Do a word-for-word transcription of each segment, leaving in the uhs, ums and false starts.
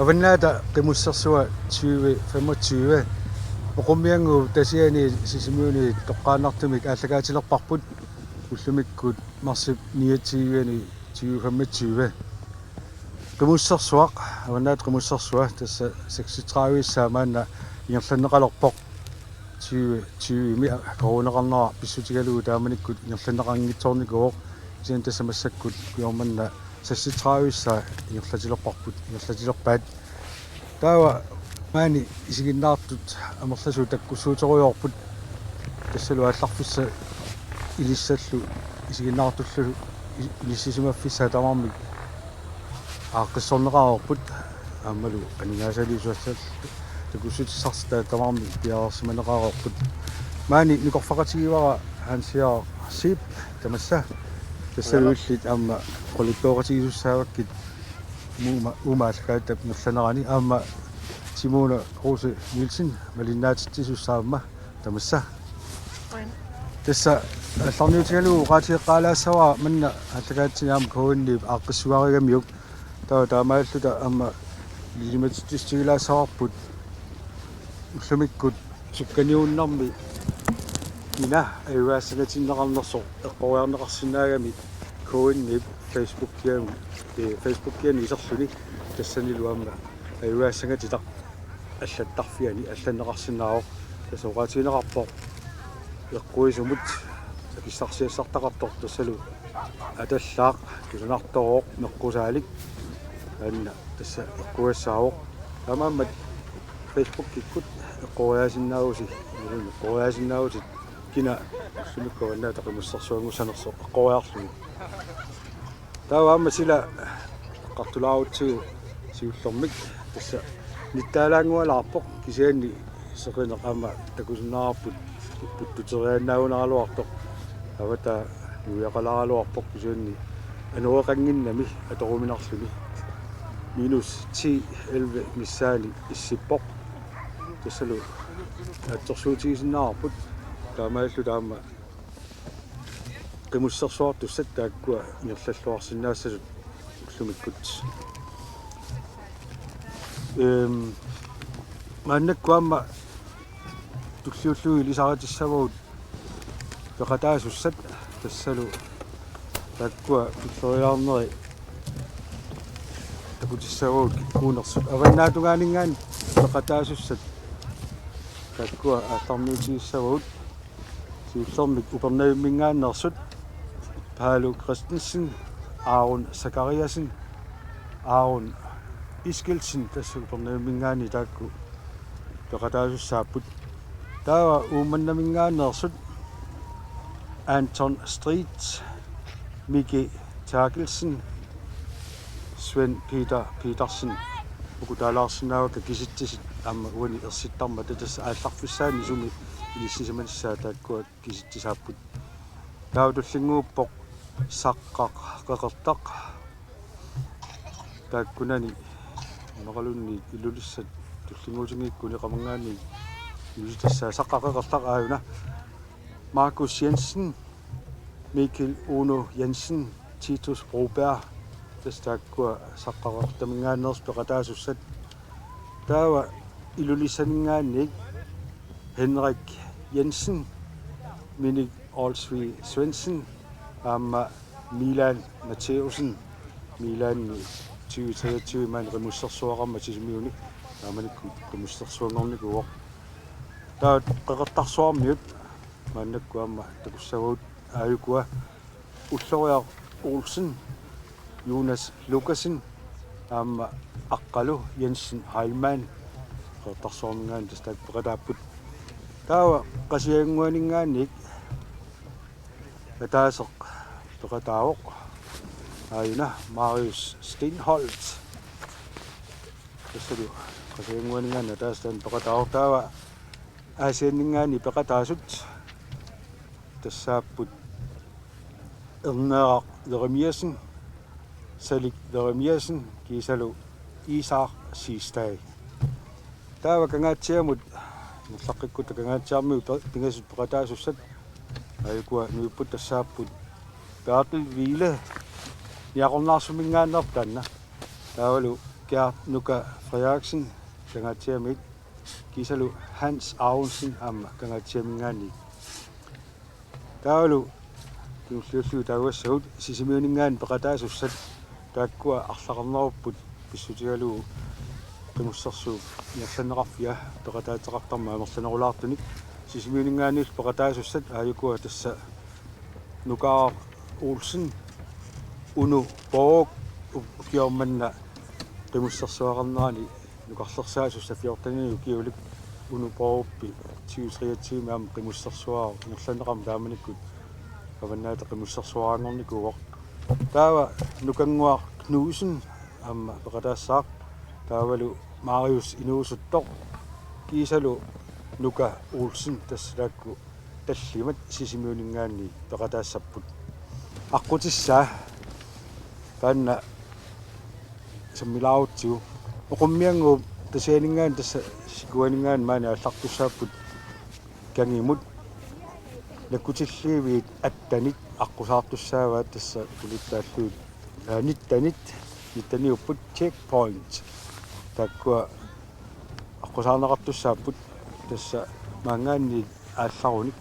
Avannaata Qimussersua tyve femogtyve. Oqummiannguup Tasiani Sisimiuni toqqaannartumik aallakaatilerparput. Ullumikkut marsip niogtyve-ani tyve femogtyve. Qimussersuaq, Avannaata Qimussersua, tassa seksogtredive-issaa maanna ingerlanneqalerpoq. Tyve tyve-mi coronaeqarnera pissutigalugu taamanikkut ingerlanneqanngitsoornikuuvoq. Kisianni tassa massakkut kujamanna seksogtredive-issaa ingerlatilerparput, ingerlatilerpaat. Taava maani isiginnaartut amerlasuut takkussuuterujoorput. Tassalu aallarfissat ilissallu isiginnaartullu i-, inissisimaffissaat tamarmik aaqqissorneqareerput. Aammalu aningaasaliisussat takkussutissarsitat tamarmik piareersimaneqareerput. Maani nikorfaqatigivara Hans Jakob Zeeb, tamassa. Tassalu illit aamma oqaluttuoqatigisussaavakkit uuma, uuma aallakaatitap ingerlanerani, aamma Simone Kruse Nielsen malinnaatitsisussaammat, tamassa. Tassa aallarniutigalugu oqaatigeqqaalaassavara manna aallakaatitsini aamma K N-ip aaqqissugarigamiuk. Taava taamaalluta aamma ilisimatitsissutigilaassavarput ullumikkut sukkaniuinnarmi ina ajugaassangatinneqarnersoq eqqoriarneqarsinnaagami K N-ip Facebookiani, eh, Facebookiani iserluni, tassanilu aamma ajugaassangatitaq allattarfiani allanneqarsinnaavoq. Tassa oqaatigineqarpoq eqquisumut akissarsiassartaqartoq, tassalu atallaaq, kusanartorooq, meqqusaalik. Taanna tassa eqqugassaavoq. Taamaammat Facebookikkut eqqoriaasinnaavusi, imaluunniit eqqoriaasinnaavusi kina ullumikkut Avannaata Qimussersuanngussanersoq eqqoriarlugu. Taava aamma sila eqqartulaarutsigu siullermik, tassa nittaalaanngualaarpoq, kisianni seqineq aamma takusinnaavarput ipputtuteriaannaagunaraluartoq, avataa nuiaqalaaraluarpoq, kisianni anoreqannginnami atoruminarluni. Minus ti elleve missaani issippoq. Tassalu naatsorsuutigisinnaavarput, taamaalilluta aamma qimussersuartussat taakkua ingerlalluarsinnaassasut ullumikkut. Ehm, maannakkut aamma tulliullugit ilisarissavagut peqataasussat, tassalu taakkua pilleriaarneri takutissavagut kikkuunersut. Avannaatungaaninngaanniit peqataasussat taakkua aallarniutigissavagut. Siullermik Upernavimminngaanneersut Paalo Christensen, Aaron Zachariasen, Aaron Eskildsen, tassa Upernavimminngaanniit taakku peqataasussaapput. Taava Uummannaminngaanneersut Anton Street, Miki Terkelsen, Svend Peter Petersen. Uku taalaarsinnaavakka kisitsisit aamma uani ersittarmata, tassa aallarfissaani sumi inissisimanissaa taakkua kisitsisaapput. Taava tullinnguuppoq Saqqaq Qeqertaq. Taakkunani immaqaluunniit Ilulissat tullinnguutinngikkunik qamanngaanniit ilusitassaa. Saqqaq Qeqertaq aajuna. Markus Jensen, Mikkel Uno Jensen, Titus Broberg, tassa taakkua Saqqaq Qeqertaminngaanneersut peqataasussat. Taava Ilulissaninngaanniit Henrik Jensen, Minik Olsvig Svendsen, aamma Milan Matthæussen. Milanni tyve treogtyve maani qimussersuaqarmat Sisimiuni, taamanikkut qimussersuanngornikuuvoq. Taava Qeqertarsuarmiut maannakkut aamma takussavagut, aajukua Ulloriaq Olsen, Jonas Lukassen, aamma Aqqalu Jensen Heilmann, Qeqertarsuarminngaanniit tassa taakku peqataapput. Taava Qasigiannguaninngaanniit ataaseq peqataavoq, aajuna Marius Steenholdt. Tassalu Qasigiannguaninngaanniit ataaseq taanna peqataavoq. Taava Aasianninngaanniit peqataasut tassaapput Erneeraq Jeremiassen, Salik Jeremiassen kiisalu Isak Siegstad. Taava Kangaatsiamut, Ingerlaqqikkutta Kangaatsiarmiut pe-, pingasut peqataasussat, aajukua nuipput tassaapput Bertel Wiele, Niaqornaarsuminngaanneerpoq taanna, taavalu Gert Nuka Frederiksen Kangaatsiamiit, kiisalu Hans Aronsen aamma Kangaatsiaminngaanniit. Taavalu kingulliullugu takuassagut Sisimiuninngaanniit peqataasussat, taakkua arlaqarnerupput pissutigalugu Qimussersuup ingerlanneqarfia peqataateqartarmat amerlanerulaartunik. Sisimiuninngaanniit peqataasussat aajukua tassa Nukaaq Olsen, Uno Borg, u-, ukioq manna Qimussersuaqarnerani nukarlersaasussat fjorten ukiulik, Uno Borgip tyve treogtyve aamma Qimussersuaq ingerlanneqarmat taamanikkut Avannaata Qimussersuaranngornikuuvoq. Taava Nukannguaq Knudsen aamma peqataassaaq. Taavalu Marius Inuusuttoq, kiisalu Nuka Olsen, tassa taakku tallimat Sisimiuninngaanniit peqataassapput. Aqqutissaa taanna sammilaarutsigu. Oqummiannguup Tasianinngaanniit tassa Sikuaninngaanniit maani aallartussaapput kangimut. Nakkutilliiviit attenit aqqusaartussaavaat, tassa puluttaallugit, aa, nittenit, nitteniupput Checkpoint. Taakkua aqqusaarneqartussaapput tassa maanngaanniit aallarunik.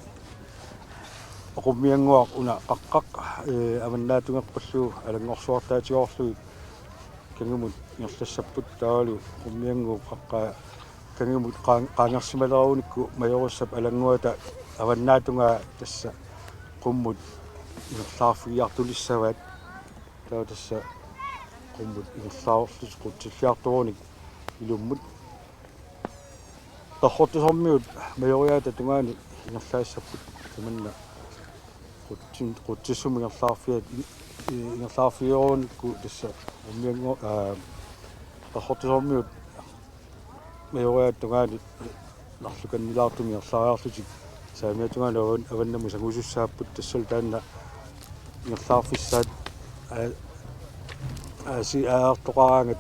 Oqummiannguaq una qaqqaq, ee, avannaatungerpullu alanngorsuartaatigoorlugit kangimut ingerlassapput. Taavalu oqummiannguup qaqqaa kangimut qaa-, qaangersimalerunikku Majorissap alannguata avannaatungaa tassa qummut ingerlaarfigiartulissavaat. Taava tassa qummut ingerlaarlutik qutsilliartorunik ilummut. Qerrortusormiut Majoriaata tungaani ingerlaassapput, tamanna qutsin-, qutsissumik ingerlaarfiat i-, i-, ingerlaarfigerunikku tassa oqummiannguaq, aa, Qerrortusormiut Majoriaata tungaani narlukannilaartumik ingerlariarlutik saamiata tungaanut avan-, avannamut sangusussaapput, tassalu taanna ingerlaarfissaat aa-, aasiaartoqaraangat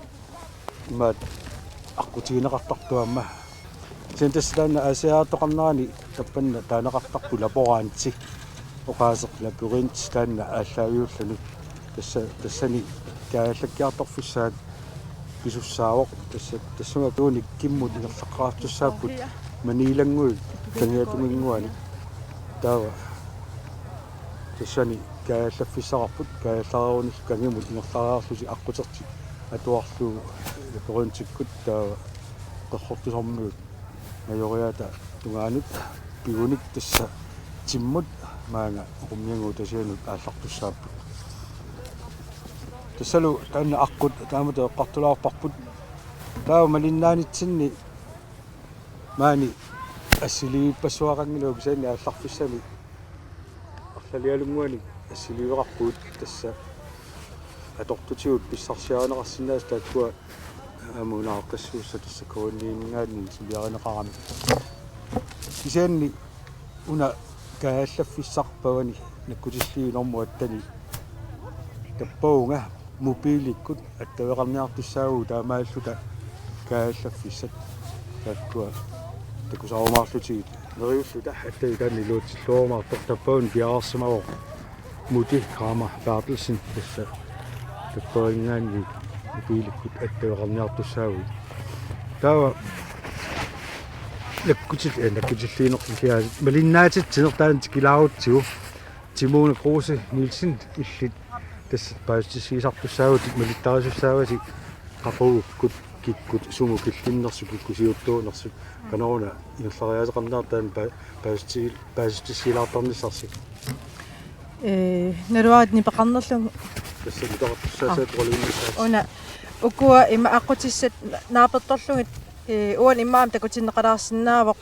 imaat aqqutigineqartartut aamma. Kisianni tassa taanna aasiaartoqarnerani tappanna taaneqartarpoq laboranti, oqaaseq labyrint, taanna aallaaviullanut. Tassa, tassani kaajallakkiartorfissaat pisussaavoq. Tassa, tassunga tuunik kimmut ingerlaqqaartussaapput maniilannguit kangiatunginnguanik. Taava tassani kaajallaffissaqarput, kaajallareerunik kangimut ingerlariarlutik aqqutertik atuarlugu labyrintikkut, taava Qerrortusormiut Majoriaata tungaanut pigunik tassa timmut maanga oqummiannguup Tasianut aallartussaapput. Tassalu taanna aqqut taamatut eqqartulaarparput. Taava malinnaanitsinni maani assiliivippassuaqanngilagut, kisianni aallarfissami arlalialunnguanik assiliiveqarpugut, tassa atortutigut pissarsiarineqarsinnaasut taakkua aamma una aaqqissuussat tassa K N I-minngaanniit suliarineqarami. Kisianni una kaajallaffissaq pavani nakkutilliivi normu atteni tappavunga mobiilikkut attaveqarniartussaavugut taamaalluta kaajallaffissat taakkua takusarumaarlutigit neriulluta, attavi taanna iluatsilluarumaartoq, tappavani piareersimavoq Muti Kramer Berthelsen, tassa tappavaninngaanniit mobiilikkut attaveqarniartussaavugut. Taava nakkutil-, eh, nakkutilliineq, kisianni malinnaatitsineq taanna tikilaarutsigu. Timona Kruse Nielsen, illit tassa paasissutigisartussaavutit, malittarisussaavasi qaqugukkut, kikkut, sumut killinnersut, kikkut siuttuunersut, qanoruna ingerlariaaseqarniarta taanna pa-, paasissuti-, paasissutissiilaartarnissarsi? Ee, naluara nipeqarnerlunga. Tassa nipeqartussaassaatit. Aa. Qualuinnissaat. Una ukua ima aqqutissat na-, naapertorlugit, ee, uani immaqa takutinneqalaarsinnaavoq,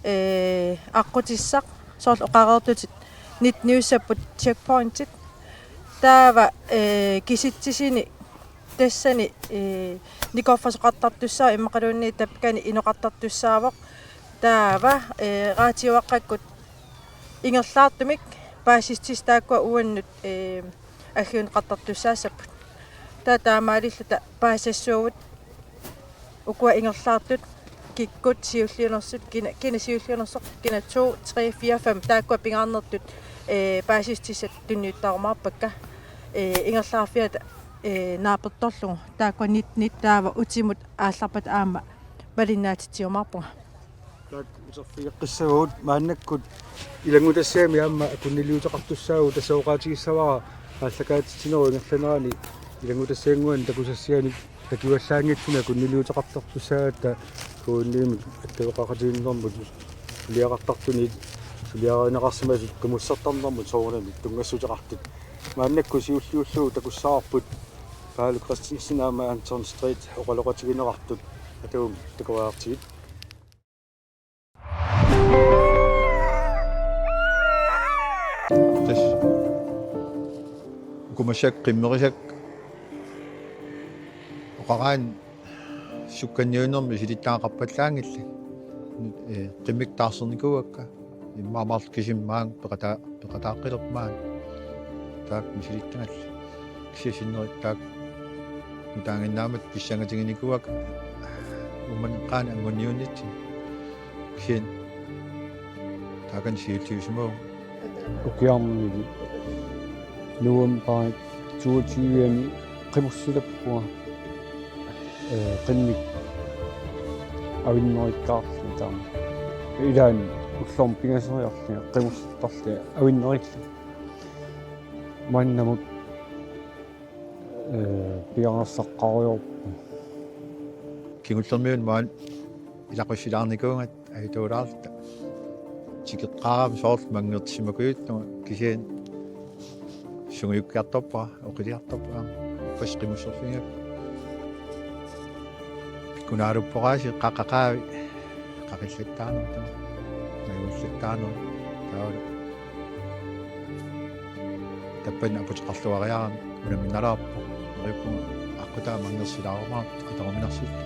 ee, aqqutissaq, soorlu oqareerlutit nitteniussapput Checkpointit. Taava, ee, kisitsisini tassani, ee, nikorfasoqartartussaavoq immaqaluunniit tappikani inoqartartussaavoq. Taava, ee, raatiuaqqakkut ingerlaartumik paasissutissat taakkua uannut, ee, aggiunneqartartussaassapput. Taava taamaalilluta paasisassuugut ukua ingerlaartut, kikkut siulliunersut, kina, kina siulliunersoq, kina to, tre, fire, fem, taakkua pingaarnertut, ee, paasissutissat tunniuttarumaarpakka. Ee, ingerlaarfiata ee, naapertorlugu. Taakkua nittenit taava utimut aallarpata aamma malinnaatitsiumaarpunga. Taakku uterfigeqqissavagut maannakkut ilanngutassiami aamma akunniliuteqartussaavugut, tassa oqaatigissavara aallakaatitsinerup ingerlanerani ilanngutassiannguanik takusassianik takuallaanngitsunik akunniliuteqartartussaagatta K N I-mut attaveqaqatigiinnermut suliaqartartunit suliarineqarsimasut qimussertarnermut soorunami tunngassuteqartut. Maannakkut siulliullugu takussavarput Paalo Christensen aamma Anton Street oqaloqatigineqartut, atagu takoriartigit. Tassa ukumasakka qimmerisakka oqaraanni sukkanniunnermi misilittagaqarpallaanngillat. Ee, qimmikka taarsernikuuakka. Immaqa marluk kisimik maanga peqataa-, peqataaqqilerput maani. Taakku misilittagallit. Kisianni sinneri taakku nutaaginnaammata pissangatiginikuuakka uummannit eqqaanni anguniunnitsinnut. Kisianni taakani siulliusimavunga. Ukiarmilu novembarip toogtyve-ani qimussilappunga, ee, qimmik avinnerikkaarlunga taama. Ilaanni ullormut pingasoriarlunga qimussertarlunga avinnerillunga. Maannamut, ee, piareersaqqarujoorpunga. Kingullermiuna maani ilaqussilaarnikuugatta ajutulaarluta. Tikeqqaarami soorlu manngertissimakujullunga, kisianni sungiukkiartorpara, oqiliartorpara, uppassi qimusserfigigakku. Kunaalupporaasi qaqqaqaavi, qaqillattaanerit, majuallattaanerit, taavalu tappani aputeqarluariarami unamminalaarpoq. Neriuppunga aqqutaa manngersilaarumaartoq ataruminarsillugu.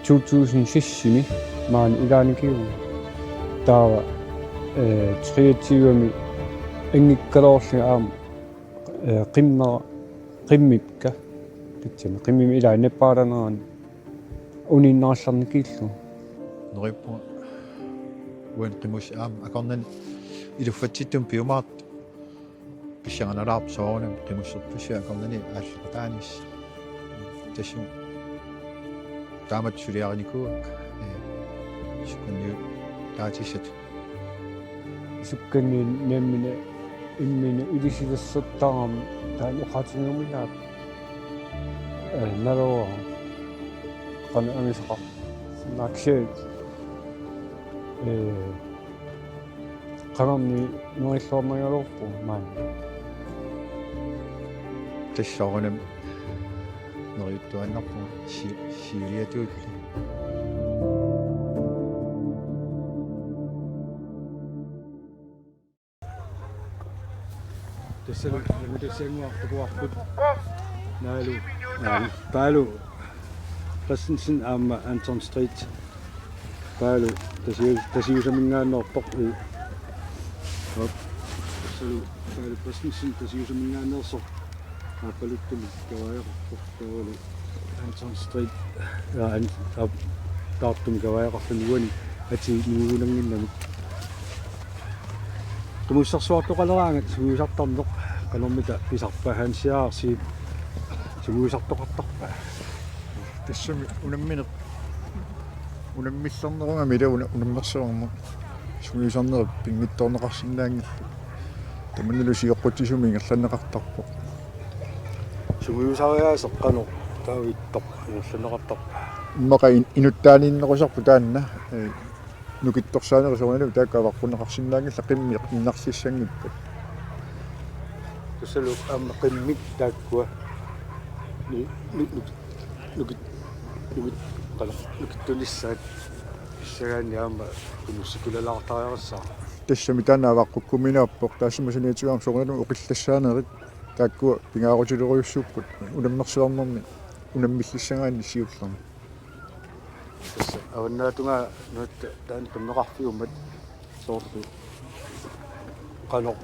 To tusind seks-imi maani ilaannikiuvugut. Taava, ee, treogtyve-mi anngikkaluarlunga aamma, ee, qimmera, qimmikka. Tassami qimmimi ilaanni nappaalanerani uniinnarallarnikuullugu. Neriuppunga uani qimussit aamma akornanni iluffatsittumik piumaartut. Pissanganalaarpoq soorunami qimusserpassuit akornanni aallaqataanissaq. Tassami taamatut suliarinikuuakka, ee, sukkanniutaatissatut. Sukkanniit nammineq imminut ilisilersortarami taanna oqaatigiuminaappoq. Ee, naluara. Qanoq amisoqarpa. Naak se. Ee, qangarni nerilluarnagaluarpunga maani. Tassa soorunami neriuttuaannarpunga si-, siuliatuulli. Tassalu, tassalu takuarput. Naalu, naalu. Paalo Christensen aamma Anton Street. Paalo Tasiu-, Tasiusaminngaanneerpoq. Ii. Op. Tassalu Paalo Christensen Tasiusaminngaanneersoq. Aappaluttumik kavaajaqarpoq. Taavalu Anton Street, ja, an-, ap-, taartumik kavaajaqarluni uani atii nuigunannginnamik. Qimussersuartoqaleraangat sungiusartarneq qanormita pisarpa, Hans Jaarsiip sungiusartoqartarpa? Tassami unammineq, unammillernerugami ila una-, unammersuarneq sungiusarnerit pinngitsoorneqarsinnaanngillat. Tamannalu sioqqutsisumik ingerlanneqartarpoq. Sungiusariaaseq qanoq taava ittoq ingerlanneqartarpa? Immaqa in-, inuttaaninnerusarput taanna, ee, nukittorsaanerit soorunami taakku avaqqunneqarsinnaanngillat, qimmit innarlissanngippat. Tassalu aamma qimmit taakkua ni-, ni-, nuk-, nukit-, nukit-, qanoq, nukittunissaat pissagaanni aamma qimussikulaartariaqassaaq. Tassami taanna avaqqukkuminaappoq, taassuma saniatigut aamma soorunalimi oqillassaanerit taakkua pingaarutilerujussuupput unammersuarnermi unammillissagaanni siullermi. Tassa avannaatungaa nunatta taanna qimmeqarfiummat soorlu qanoq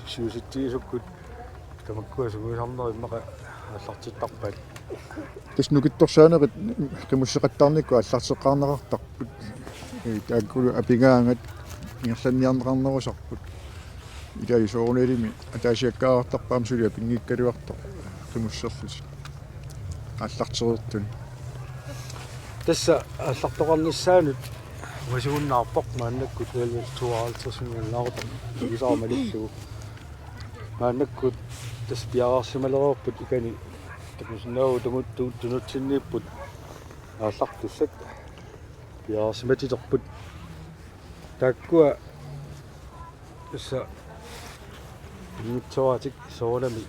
siusitsigisukkut tamakkua sungiusarnerit immaqa aallartittarpaat? Tassa nukittorsaanerit qimusseqattaarnikkut aallarteqqaarneqartarput. Ee, taakkulu apigaangat ingerlanniarneqarnerusarput. Ilai soorunalimi ataasiakkaartarpaam suli apinngikkaluartoq qimusserlutik aallartereertuni. Tassa aallartoqarnissaanut uasigunnaarpoq maannakkut elleve tooghalvtredsinnguaannartoq igisara malillugu. Maannakkut tassa piareersimalereerput ikani takusinnaavugut tungu-, tu-, tunutsinniipput aallartussat piareersimatiterput. Taakkua tassa inngitsooratik soorunami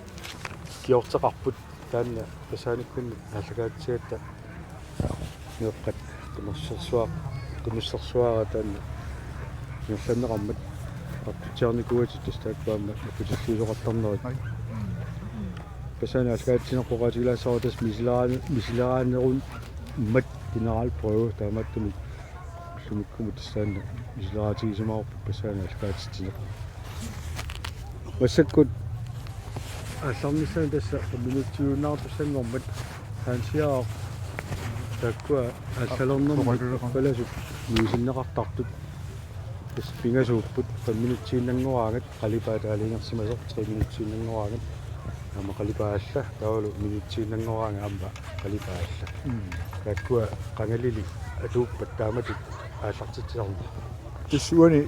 kiorteqarput taanna tassaanikkunni aallakaatitsigatta meeqqat qimussersuaq-, qimussersuaat taanna ingerlanneqarmat qartutsiarnikuugatsigu tassa taakku aamma nakutilliisoqartarnerat. Tassani aallakaatitsineq oqaatigilaassavat tassa misileraane-, misileraannerummat generalprøve taamaattumik ullumikkumut tassaana misileraatigisimavoq tassaana aallakaatitsineq. Massakkut aallarnissaanut tassa qamminuttiinnartussanngormat Hans Jakob taakkua aallalernermik palasut nuisinneqartartut tassa pingasuupput, fem minuttiinnanngoraangat qalipaat aalajangersimasoq, tre minuttiinnanngoraangat aamma qalipaat alla, taavalu minuttiinnanngoraangat aamma qalipaat alla. Mm. Taakkua qangalili atuuppat taamatut aallartitsisarneq. Tassa uani,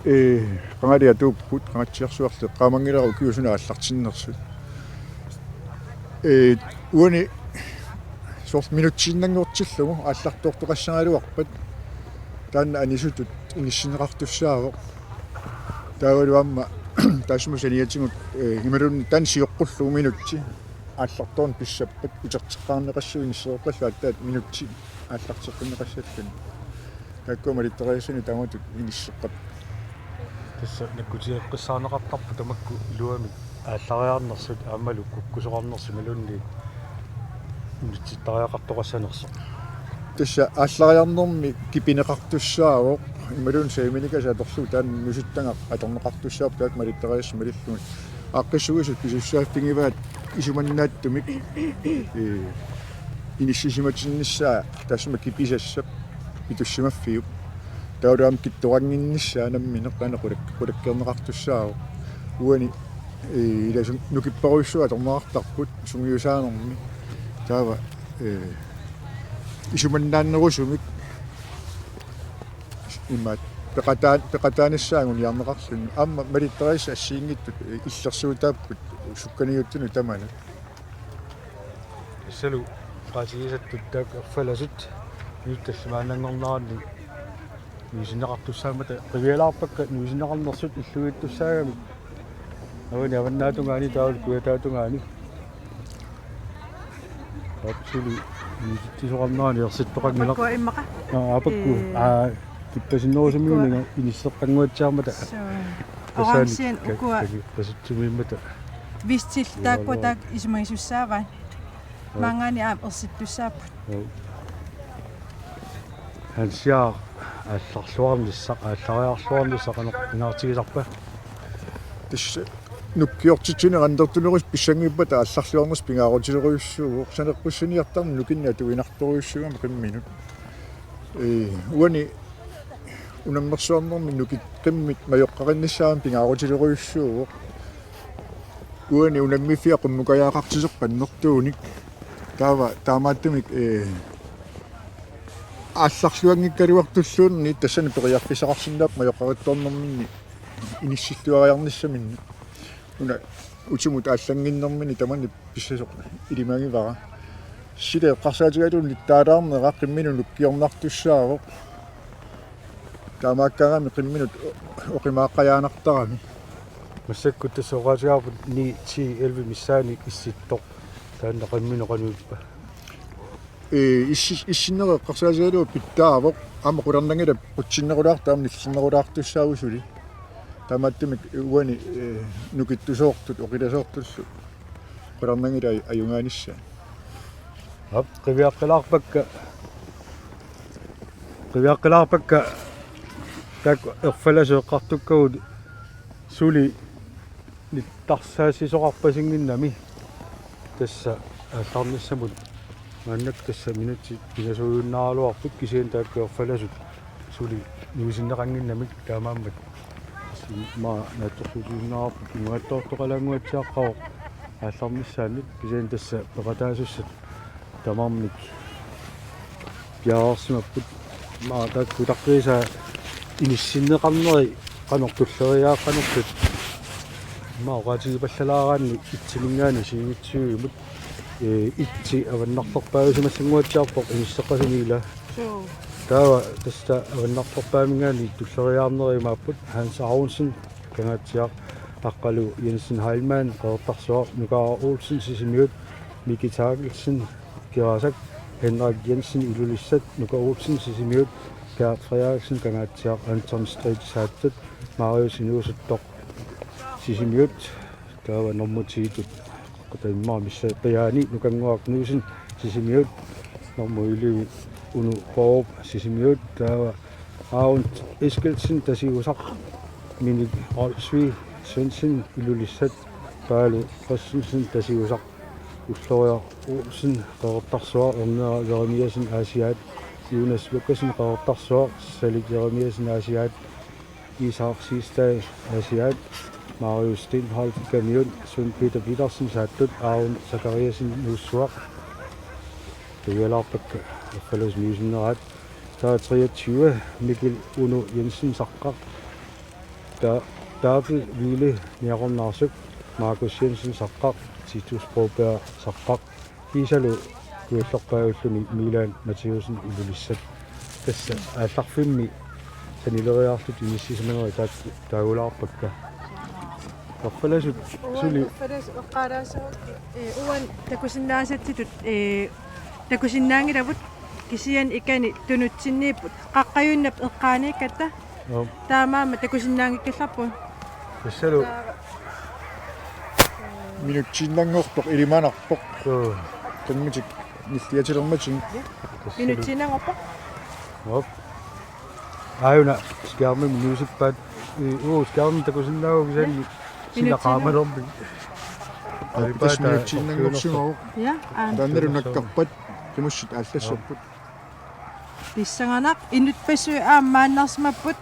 ee, qangali atuupput, Qangatsiarsuarli eqqaamanngilara ukiut suna aallartinnersut. Ee, uani soorlu minuttiinnanngortillugu aallartoortoqassagaluarpat taanna anisutut inissinneqartussaavoq. Taavalu aamma taassuma saniatigut, ee, imaluunniit taanna sioqqullugu minutti aallartoorneq pissappat uterteqqaarneqassaaq inissereerpallu aatsaat minutti aallarteqqinneqassalluni. Taakkua malittarissani taamatut inisseqqap. Tassa nakkutigeqqissaarneqartarput tamakku iluamik aallariarnersut aammalu kukkusoqarnersut imaluunniit inutsittariaqartoqassanersoq. Tassa aallariarnermi kipineqartussaavoq imaluunniit saviminikasut atorlugu taanna nusuttagaq atorneqartussaavoq taakku malittarissat malillugit. Aaqqissuisut pisussaaffigivaat isumannaatsumik, ee, inissisimatinnissaa taassuma kipisassap pitussimaffiup. Taavalu aamma kittoqannginnissaa nammineq taanna qulak-, qulakkeerneqartussaavoq. Uani, ee, ilasun nukipparujussuaq atorneqartarput sungiusaanermi. Taava, ee, isumannaannerusumik imaat peqataa-, peqataanissaa anguniarneqarluni. Aamma malittarissat assigiinngitsut, ee, illersuutaapput sukkaniuttunut tamanut. Tassalu oqaatigisattut taakku erfalasut inuttut tallimaannanngorneranni nuisinneqartussaammata qivialaarpakka nuisinneqarnersut illugiittussaagamik. Avani avannaatungaani taavalu kujataatungaani. Aap suli nuisitsisoqarnerani ersittoqanngilaq. Aappakku immaqa? Aa, aappakku. Ee. Aa, kippasinnerusumiuniga inisseqqannguatsiarmata. Suu. Tassani orangen ka-, ukua. Ka-, kasutsumiimmata. Vistil taakkua taakku isumagisussaavaat. Joo. Maanngaanniit aamma ersittussaapput. Joo. Hans Jakob aallarluarnissaq, aallariarluarnissaq qanoq pingaartigisarpa? Tassa nukkiortitsineq annertunerusumik pissanngippata aallarluarnissaq pingaarutilerujussuuvoq, saneqqussiniartarneq nukinnik atuinartorujussuugami qimminut. Ee, uani unammersuarnermi nukit qimmit majoqqarinnissaat pingaarutilerujussuuvoq. Uani unammiffia qummukajaaqartiserput annertuunik. Taava taamaattumik, ee, aallarluanngikkaluartulluunniit tassani periarfissaqarsinnaapput majoqqarittoornerminni inissilluariarnissaminni. Una utimut aallannginnermini tamanna pissasoq ilimagivara. Sila eqqarsaatigalugu nittaalaarnera qimminut nukkiornartussaavoq. Taamaakkaangami qimminut o-, oqimaaqqajaanartarami. Massakkut tassa oqaatigaarput ni, ti, elleve missaani issittoq. Taanna qimminut qanoq ippa? Ee, issi-, issinneq eqqarsaatigalugu pitsaavoq. Aamma qularnanngilaq qutsinnerulaartoq aamma nillernerulaartussaavoq suli. Taamaattumik uani, ee, nukittusoortut, oqilasoortullu qularnanngilaq aj-, ajugaanissaat. Aap, qiviaqqilaarpakka. Qiviaqqilaarpakka taakku erfalasut eqqartukkagut suli nittarsaassisoqarpasinnginnami. Tassa aallarnissamut maannakkut tassa minutsit pingasuujunnaaraluarput kisianni taakku erfalasut suli nuisinneqannginnamik taamaammat. Tassa Immaqa naatsorsuutigisinnaavarput, imaattoortoqalaannguatsiaqqavoq aallarnissaannik, kisianni tassa peqataasussat tamarmik piareersimapput. Immaqa taakku utaqqiisaa inissinneqarneri qanoq tulleriiaaqqanersut, immaqa oqaatigipallalaaraanni itsiminngaanniit siunissivimut, ee, itsi avannarlerpaajusimassannguatsiarpoq inisseqqasuni ila. Suu. Taava tassa avannarlerpaaminngaanniit tulleriiaarneri imaapput: Hans Aronsen, Kangaatsiaq, Aqqalu Jensen Heilmann, Qeqertarsuaq, Nuka Olsen, Sisimiut, Miki Tharkelsen, Kerasak, Henrik Jensen, Ilulissat, Nuka Olsen, Sisimiut, Gert Frederiksen, Kangaatsiaq, Anton Street, Saatsat, Marius Inuusuttoq, Sisimiut, taava normu ti-tut qatavimmaa missaappajaani, Nukannguaq Knudsen, Sisimiut, normu elleve, Uno Borup, Sisimiut, taava Aarhus Eskildsen, Tasiusaq, Minik Olsvig Svendsen, Ilulissat, Paalo Christensen, Tasiusaq, Ulloriaq Olsen, Qeqertarsuaq, Ernera Jeremiassen, Aasiaat, Jonas Lukassen, Qeqertarsuaq, Salik Jeremiassen, Aasiaat, Isak Siegstad, Aasiaat, Marius Steenholdt, Kamiut, Svend Peter Petersen, Saattut, Aron Zachariassen, Nuussuaq. Tuialaarpakka Erfalasut niusinneraat. Taava treogtyve, Mikkel Uno Jensen, Saqqaq. Ta-, David Ville, Niaqornaarsuk, Markus Jensen, Saqqaq, Titus Broberg, Saqqaq. Kiisalu kujallerpaajulluni Milan Mathiassen, Ilulissat. Tassa aallarfimmi sanileriarlutik inissisimanerit taak-, taagulaarpakka. Erfalasut suli. Erfalasut eqqaalaassavakkit, ee, uani takusinnaasatsitut, ee, takusinnaanngilavut, kisianni ikani tunutsinniipput, qaqqajunnap eqqaaniikkatta. Joo. Taamaammat takusinnaanngikkallarput. Tassalu. Taava. Minutsiinnanngortoq ilimanarpoq. Joo. Qimmitik nilliatilermatigut. Tassalu. Minutsiinnanngorpoq. Joo. Aajuna skærmimi nuusippaat. Ii, uu, skærmimi takusinnaavagut kisianni. Sila qaamalermi. Aa, tassa minutsiinnanngorsimavoq. Ja, aana. Taannalu nakkarpat qimussit aallassapput. Pissanganaq, inuppassuit aamma maannarsimapput,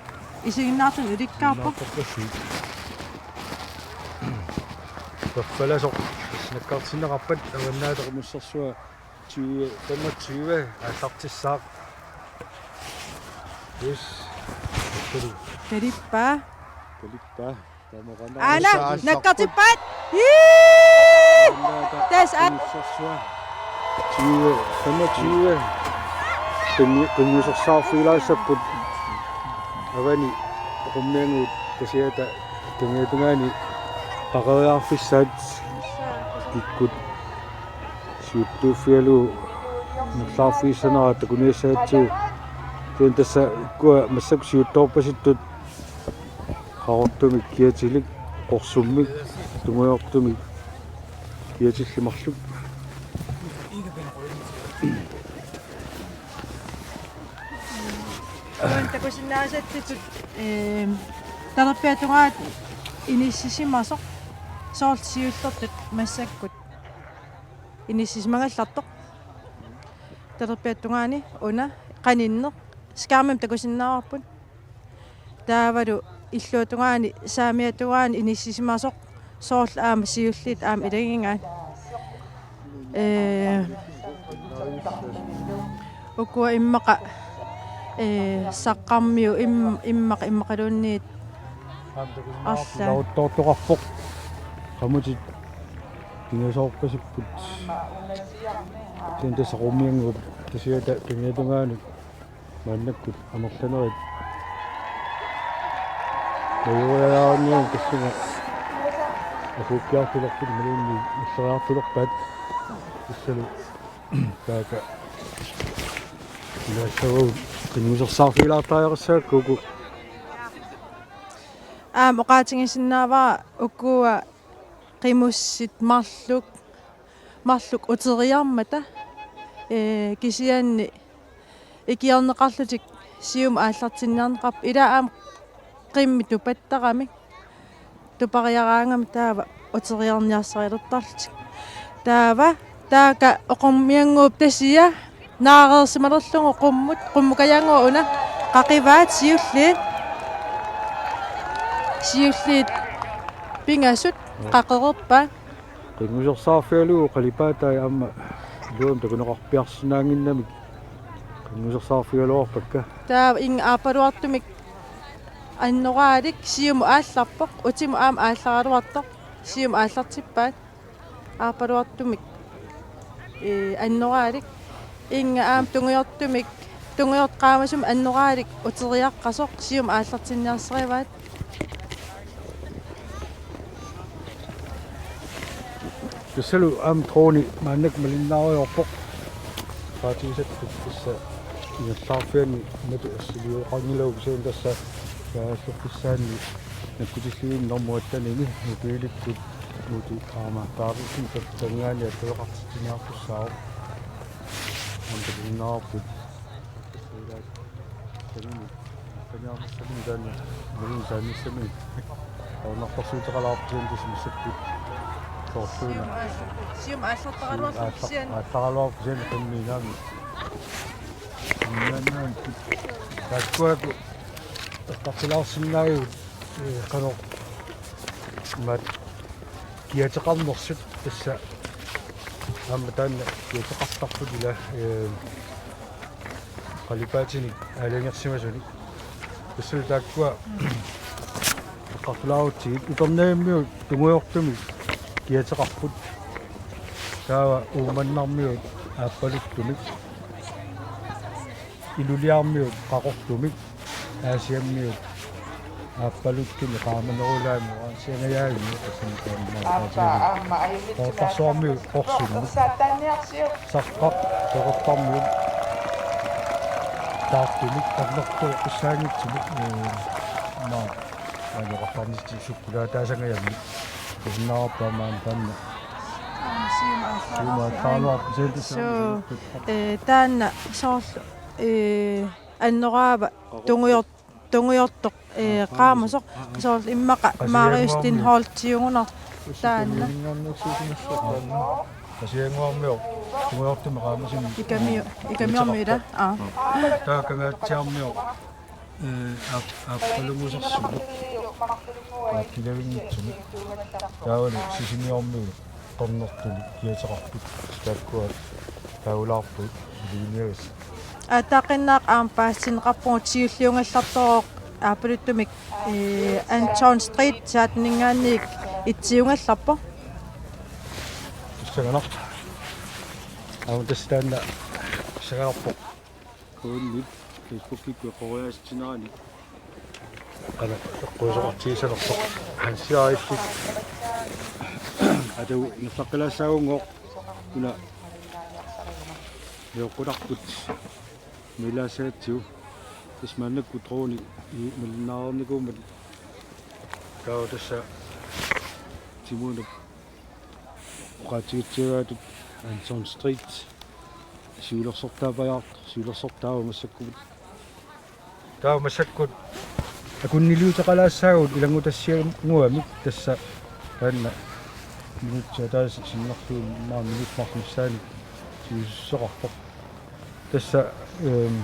isiginnaartuni ulikkaarpoq. Erfalasoq nakkartinneqarpat Avannaata Qimussersua tyve femogtyve aallartissaaq. Yes. Talippaa. Talippaa. Aana, nakkartippaat. Ii! Tassa aat. Tyve femogtyve. Qinnu-, qinngusersaarfigilaassapput. Avani oqummiannguup tasiata kangiatungaani qaqeriarfissaat kikkut siuttuuffigalugu nerlaarfigissanerat takuniassagatsigu. Kisianni tassa ikkua massakkut siuttoorpasittut, qaqortumik kiatilik, qorsummik, tungujortumik kiatillit marluk. Uani takusinnaasatsitut, ehm, talerpiata tungaanut inissisimasoq, soorlu siullertut massakkut inissisimagallartoq. Talerpiata tungaani una qaninneq skærmimi takusinnaavarput. Taavalu illuatungaani, saamiatungaani inissisimasoq, soorlu aamma siulliit aamma ilagigaat. Ee, ukua immaqa, ee, Saqqarmiut im-, immaqa immaqaluunniit arlaat. Lauttoortoqarpoq. Qamutit pingasoorpasipput. Kisianni tassa oqummiannguup tasiata kangiatungaanut maannakkut amerlanerit. Najoriajaarniarun tassunga akuukkiartulerput imaluunniit nalleriartulerpaat. Tassalu taakku ilaassavagut qinngusersaarfigilaartariaqassagakku uku. Aamma oqaatigisinnaavara ukua qimussit marluk, marluk uteriarmata, ee, kisianni ikiorneqarlutik siumut aallartinniarneqarput, ila aamma qimmit tupattaramik tupariaraangamik taava uteriarniarsarilertarlutik. Taava taakku oqummiannguup tasia naareersimalerlugu qummut, qummukajaannguaq una, qaqivaat siulliit. Siulliit pingasut qaqereerpaat. Qinngusersaarfigalugu qalipaatai aamma iluamik takuneqarpiarsinnaannginnamik qinngusersaarfigaluarpakka. Taava inga aappaluartumik annoraalik siumut aallarpoq, utimut aamma aallaraluartoq, siumut aallartippaat. Aappaluartumik, ee, annoraalik. Inga aamma tungujortumik, tungujortoq qaamasumik annoraalik uteriaqqasoq siumut aallartinniarsarivaat. Tassalu aamma drone maannakkut malinnaarujoorpoq. Paatisattut tassa ingerlaarfianni matu assiliuqanngilagut kisianni tassa kaalluffissaanni nakkutillugu normu attenimi mobiilikkut Uti aamma taarlusin tassanngaanniit attueqartitsiniartussaavoq. Aamma takusinnaavarput. Tassani, tassani taanna, malunni taannassami. Ajornartorsiuteqalaarpoq kisianni tassa massakkut. Soorluuna. Siumut aallartaraluarlugu kisianni. Aallartaraluarpoq kisianni qimmiinaami. Qimmiinaami. Taakkuaku eqqartulaarsinnaagigut, ee, qanoq imaat kiateqarnersut tassa aamma taanna kiateqartarput ila, ee, qalipaatinik aalajangersimasunik. Tassalu taakkua eqqartulaarutsigit Upernavimmiut tungujortumik kiateqarput. Taava Uummannarmiut aappaluttumik. Iluliarmiut qaqortumik, Aasiammiut aappaluttumik qaamanerulaamik, Aasiangajaavimmi tassani qaamanerulaamik. Qoortarsuarmiut qorsumik. Saqqaq, Qeqertarmiut taartumik, Qernertoq qissaanngitsumik, ee, maa, ajoqartarnitsi sukkulaataasangajammi. Takusinnaavarput aamma taanna. Siumut aallarluarpoq. Suu, ee, taanna soorlu, ee, annoraava tungujor-, tungujortoq, ee, qaamasoq, soorlu immaqa Marius Steenholdtiugunarpoq taanna. Qasigiannguarmioq tungujortumik qaamasumik. Ikamiu-, Ikamiormiut ila. Aa. Taava Kangaatsiarmioq, ee, aap-, aappalungusersugut. Aappilavinngitsumik. Taavalu Sisimiormiut Qernertumik kiateqarput. Taakkua taagulaarput. Iliiniagas. Ataqqinnaq aamma paasitinneqarpugut, siulliugallartooq aappaluttumik, ee, Anton Street saatningaanniik itsiugallarpoq. Pissanganaq. Aamma tassa taanna pissanganarpoq. Uunni Facebookikkut eqqoriaatsitsinerani. Qanoq eqquusoqartigisalersoq. Hansi Aarifik. Atagu ingerlaqqilaassaagunngooq una eqqortarput. Milaasaatsiu. Tassa maannakkut drone i malinnaareernikuummat. Taava tassa Timunap oqaatigitsigaatut Anton Street siulersortaapajaartoq, siulersortaavoq massakkut. Taava massakkut akunniliuteqalaassaagut ilanngutassiannguamik tassa taanna minutsit ataaseq sinnerlugu maani minutsit marluk missaanni siusussuseqarpoq. Tassa, ehm,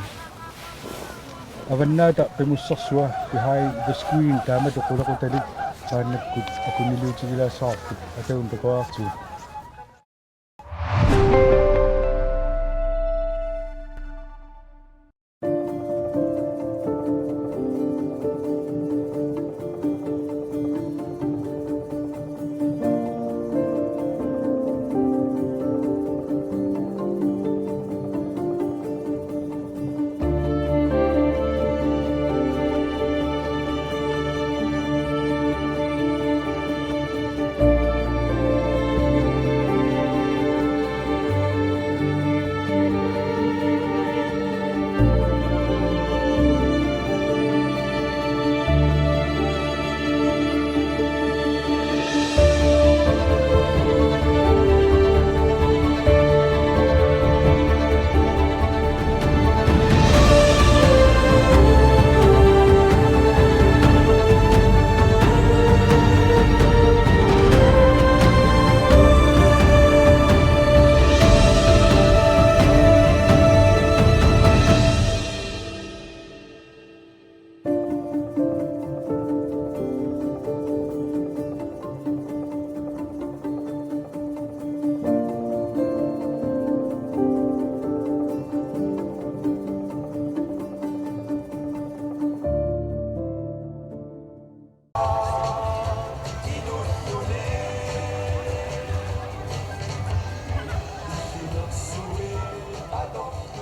Avannaata Qimussersua Behind the Screen taamatut qulequtalik maannakkut akunniliutigilaassavarput, atagu takoriartigu.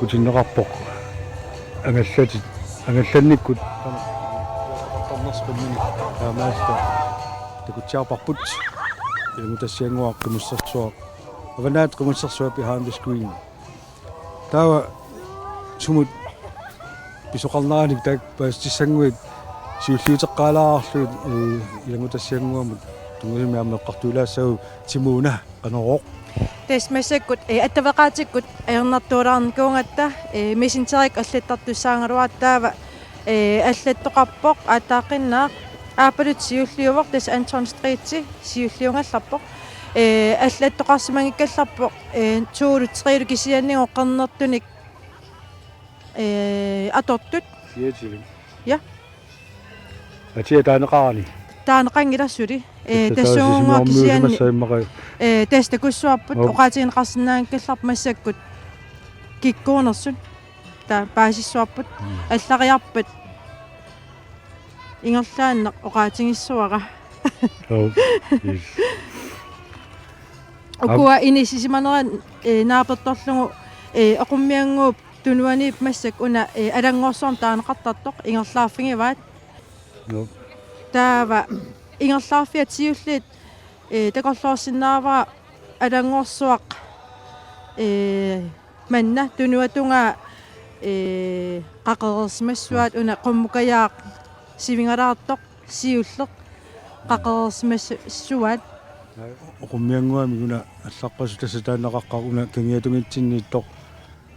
Utinneqarpoq angallatit, angallannikkut. Taamaasilluni takutsiarparput Ilanngutassiannguaq Qimussersuaq. Avannaata Qimussersuaq behind the screen. Taava sumut pisoqarneranik taakku paasissannguit siulliuteqqaalaarlugit, ee, Ilanngutassiannguamut tunngasumik aamma eqqartuilaassaagut. Simona, qanorooq? Tassa massakkut, ee, attaveqaatikkut ajornartuulaarnikuugatta, ee, Messengerikkut allattartussaagaluartoq taava, ee, allattoqarpoq aatsaaqqinnaaq, aappaluttoq siulliuvoq, tassa Anton Street siulliugallarpoq. Ee, allattoqarsimanngikkallarpoq, ee, to-lu tre-lu kisianni qernertunik, ee, atortut. Siatili. Ja. Atia taaneqarani. Taaneqanngilaq suli. Ee, tassa taava tassuugunnguaq Sisimiormiusimassaaq kisianni immaqa. Ee, tassa takussuarput. Op. Oqaatigineqarsinnaanngikkallarput massakkut kikkuunersut. Taava paasissuarput. Mm. Allariarpat ingerlaannaq oqaatigissavara. Op. Yes. Ukua inissisimanerat, ee, naapertorlugu, ee, Oqummiannguup Tunuaniippoq massakkut una, ee, Alanngorsuarmut taaneqartartoq ingerlaarfigivaat. Joo. Taava ingerlaarfiat siulliit, ee, takorloorsinnaavara Alanngorsuaq, ee, manna tunuatungaa, ee, qaqereersimassuaat, una Qummukajaaq sivingalaartoq siulleq qaqereersimassuaat. Oqummiannguamik una allaqqasoq tassa taannaqaqqaq una kangiatungitsinniittoq.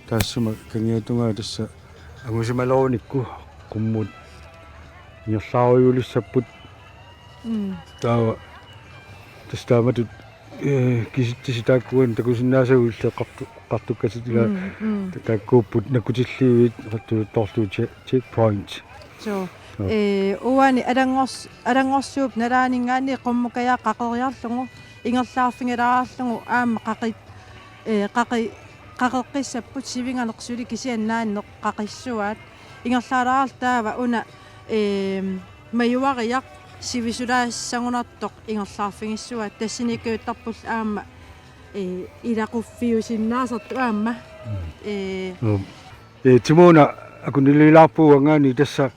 Taassuma kangiatungaa tassa angusimalerunikku qummut ingerlaarujuulissapput. Mm. Taava tassa taamatut, ee, kisitsisit taakkuugatta takusinnaasagut illit eqqartu-, eqqartukkatit ilaa. Mm, mm. Ta-, taakkuupput nakkutilliivit eqqartuluttorlugu che-, checkpoint. Suu. Joo. Ee, uani Alanngors-, Alanngorsuup nalaaninngaanniit Qummukajaaq qaqeriarlugu ingerlaarfigilaarlugu aamma qaqi-, ee, qaqi-, qaqeqqissapput sivinganeq suli kisianni naanneq qaqissuaat. Ingerlaalaarluta taava una, ee, majuariaq sivisulaassagunartoq ingerlaarfigissuaat, tassaniikkaluartarput aamma, ee, ilaquffiusinnaasartut aamma. Mm. Ee, Joo. Ee, Simona, akunnilaarpugut uanngaanniit tassa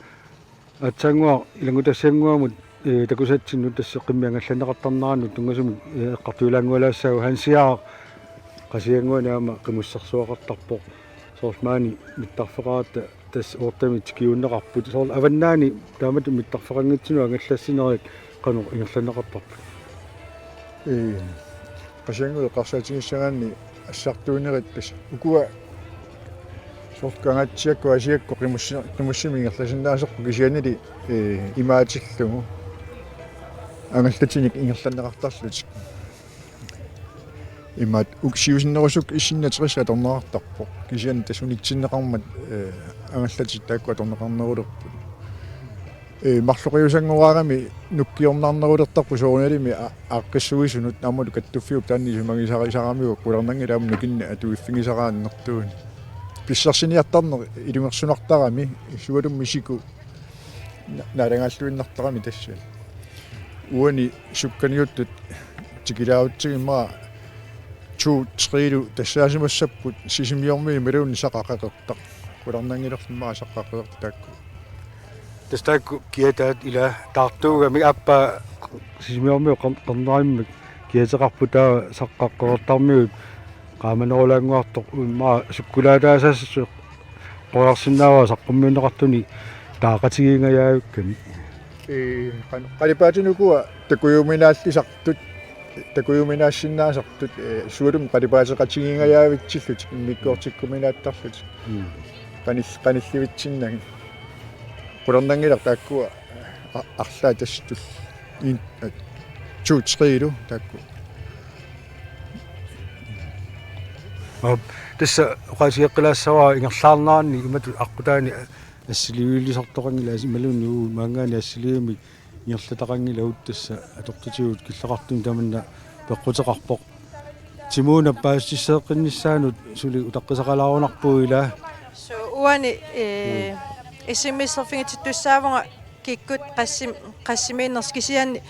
aatsaannguaq Ilanngutassiannguamut, ee, takusatsinnut tassa qimmit angallanneqartarnerannut tunngasumik, ee, eqqartuilaanngualaassaagut. Hans Jaak Qasigiannguani aamma Qimussersuaqartarpoq. Soorlu maani mittarfeqaratta tassa oortamit tikiunneqarput. Soorlu avannaani taamatut mittarfeqanngitsunut angallassinerit qanoq ingerlanneqartarput? Ee, Qasigiannguit eqqarsaatigissagaanni assartuunerit tassa ukua soorlu Kangaatsiakkut Aasiakkut qimussi-, qimussimik ingerlasinnaasarput kisiannili, ee, imaatillugu angallatinik ingerlanneqartarlutik. Imaat ukiuussinerusukkat issinnateqis atorneqartarpoq. Kisianni tassa unitsinneqarmat, ee, angallatit taakku atorneqarnerulerput. Ee, marloqiusanngoraarami nukkiornarnerulertarput soorunalimi a-, aaqqissuisunut aammalu kattuffiup taanna isumagisarisaramiuk qularnanngilaq aamma nukinnik atuiffigisara annertuunik. Pissarsiniartarneq ilungersunartarami sualummik isikkut na-, naalagaalluinnartarami tassa. Uani sukkaniuttut tikilaarutsigu immaqa to-lu tre-lu tassaasimassapput Sisimiormiut imaluunniit Saqqaq Qeqertaq. Qularnanngilarli immaqa Saqqaq Qeqertaq taakku. Tassa taakku kiataat ila taartuugamik aappaa Sisimiormiut qer-, qernerimik kiateqarput taava Saqqaq Qeqertarmiut qaamanerulaannguartoq immaqa sukkulaataasaassuseq qoriarsinnaavara saqqummiunneqartuni taaqatigiingajavikkami. Ee, qan-, qalipaatinik ukua takujuminaallisartut, takujuminaassinnaasartut, ee, sualummik qalipaateqatigiingajavitsillutik immikkoortikkuminaattarlutik. Mm. Qanil-, qanillivitsinnagit. Qularnanngilaq taakkua a-, arlaat tassa tulliani, ee, to-lu tre-lu taakku. Aap, tassa oqaatigeqqilaassavara ingerlaarneranni imatut aqqutaani assiliivilisartoqanngilaq imaluunniit uagut maanngaanniit assiliivimmi ingerlataqanngilagut, tassa atortutigut killeqartumik tamanna peqquteqarpoq. Simona, paasissuteqqinnissaanut suli utaqqisaqalaarunarpugut ilaa. Suu, uani, ee, S M S-erfigitittussaavunga kikkut qassim-, qassimiinnersoq kisianni,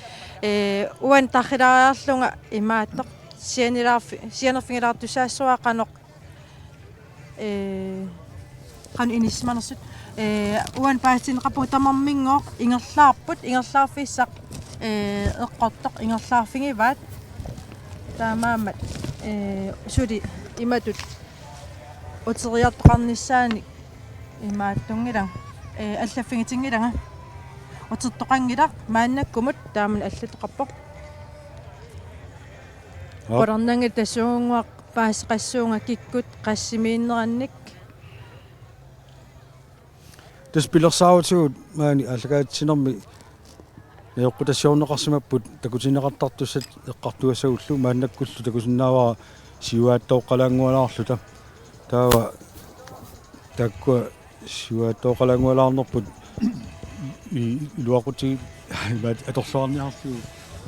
ee, uani tarrilaariarlunga imaattoq sianilaarfi-, sianerfigilaartussaassavara qanoq Ee, qanoq inissisimanersut. Ee, uani paasitinneqarpunga tamarmigooq ingerlaarput, ingerlaarfissaq, ee, eqqortoq ingerlaarfigivaat. Taamaammat, ee, suli imatut uteriartoqarnissaanik imaattunngilanga, ee, allaffigitinngilanga. Utertoqanngilaq maannakkumut taamani allatoqarpoq. Aap. Qularnanngilaq tassuugunnguaq paaseqassuunga kikkut qassimiinnerannik. Tassa pilersaarutigut maani aallakaatitsinermi najoqqutassiorneqarsimapput takutinneqartartussat eqqartugassagullu maannakkullu takusinnaavara siuaattooqqalaanngualaarluta. Taava taakkua siuaattooqqalaanngualaarnerput i-, iluaqutigit imaat atorluarniarlugu.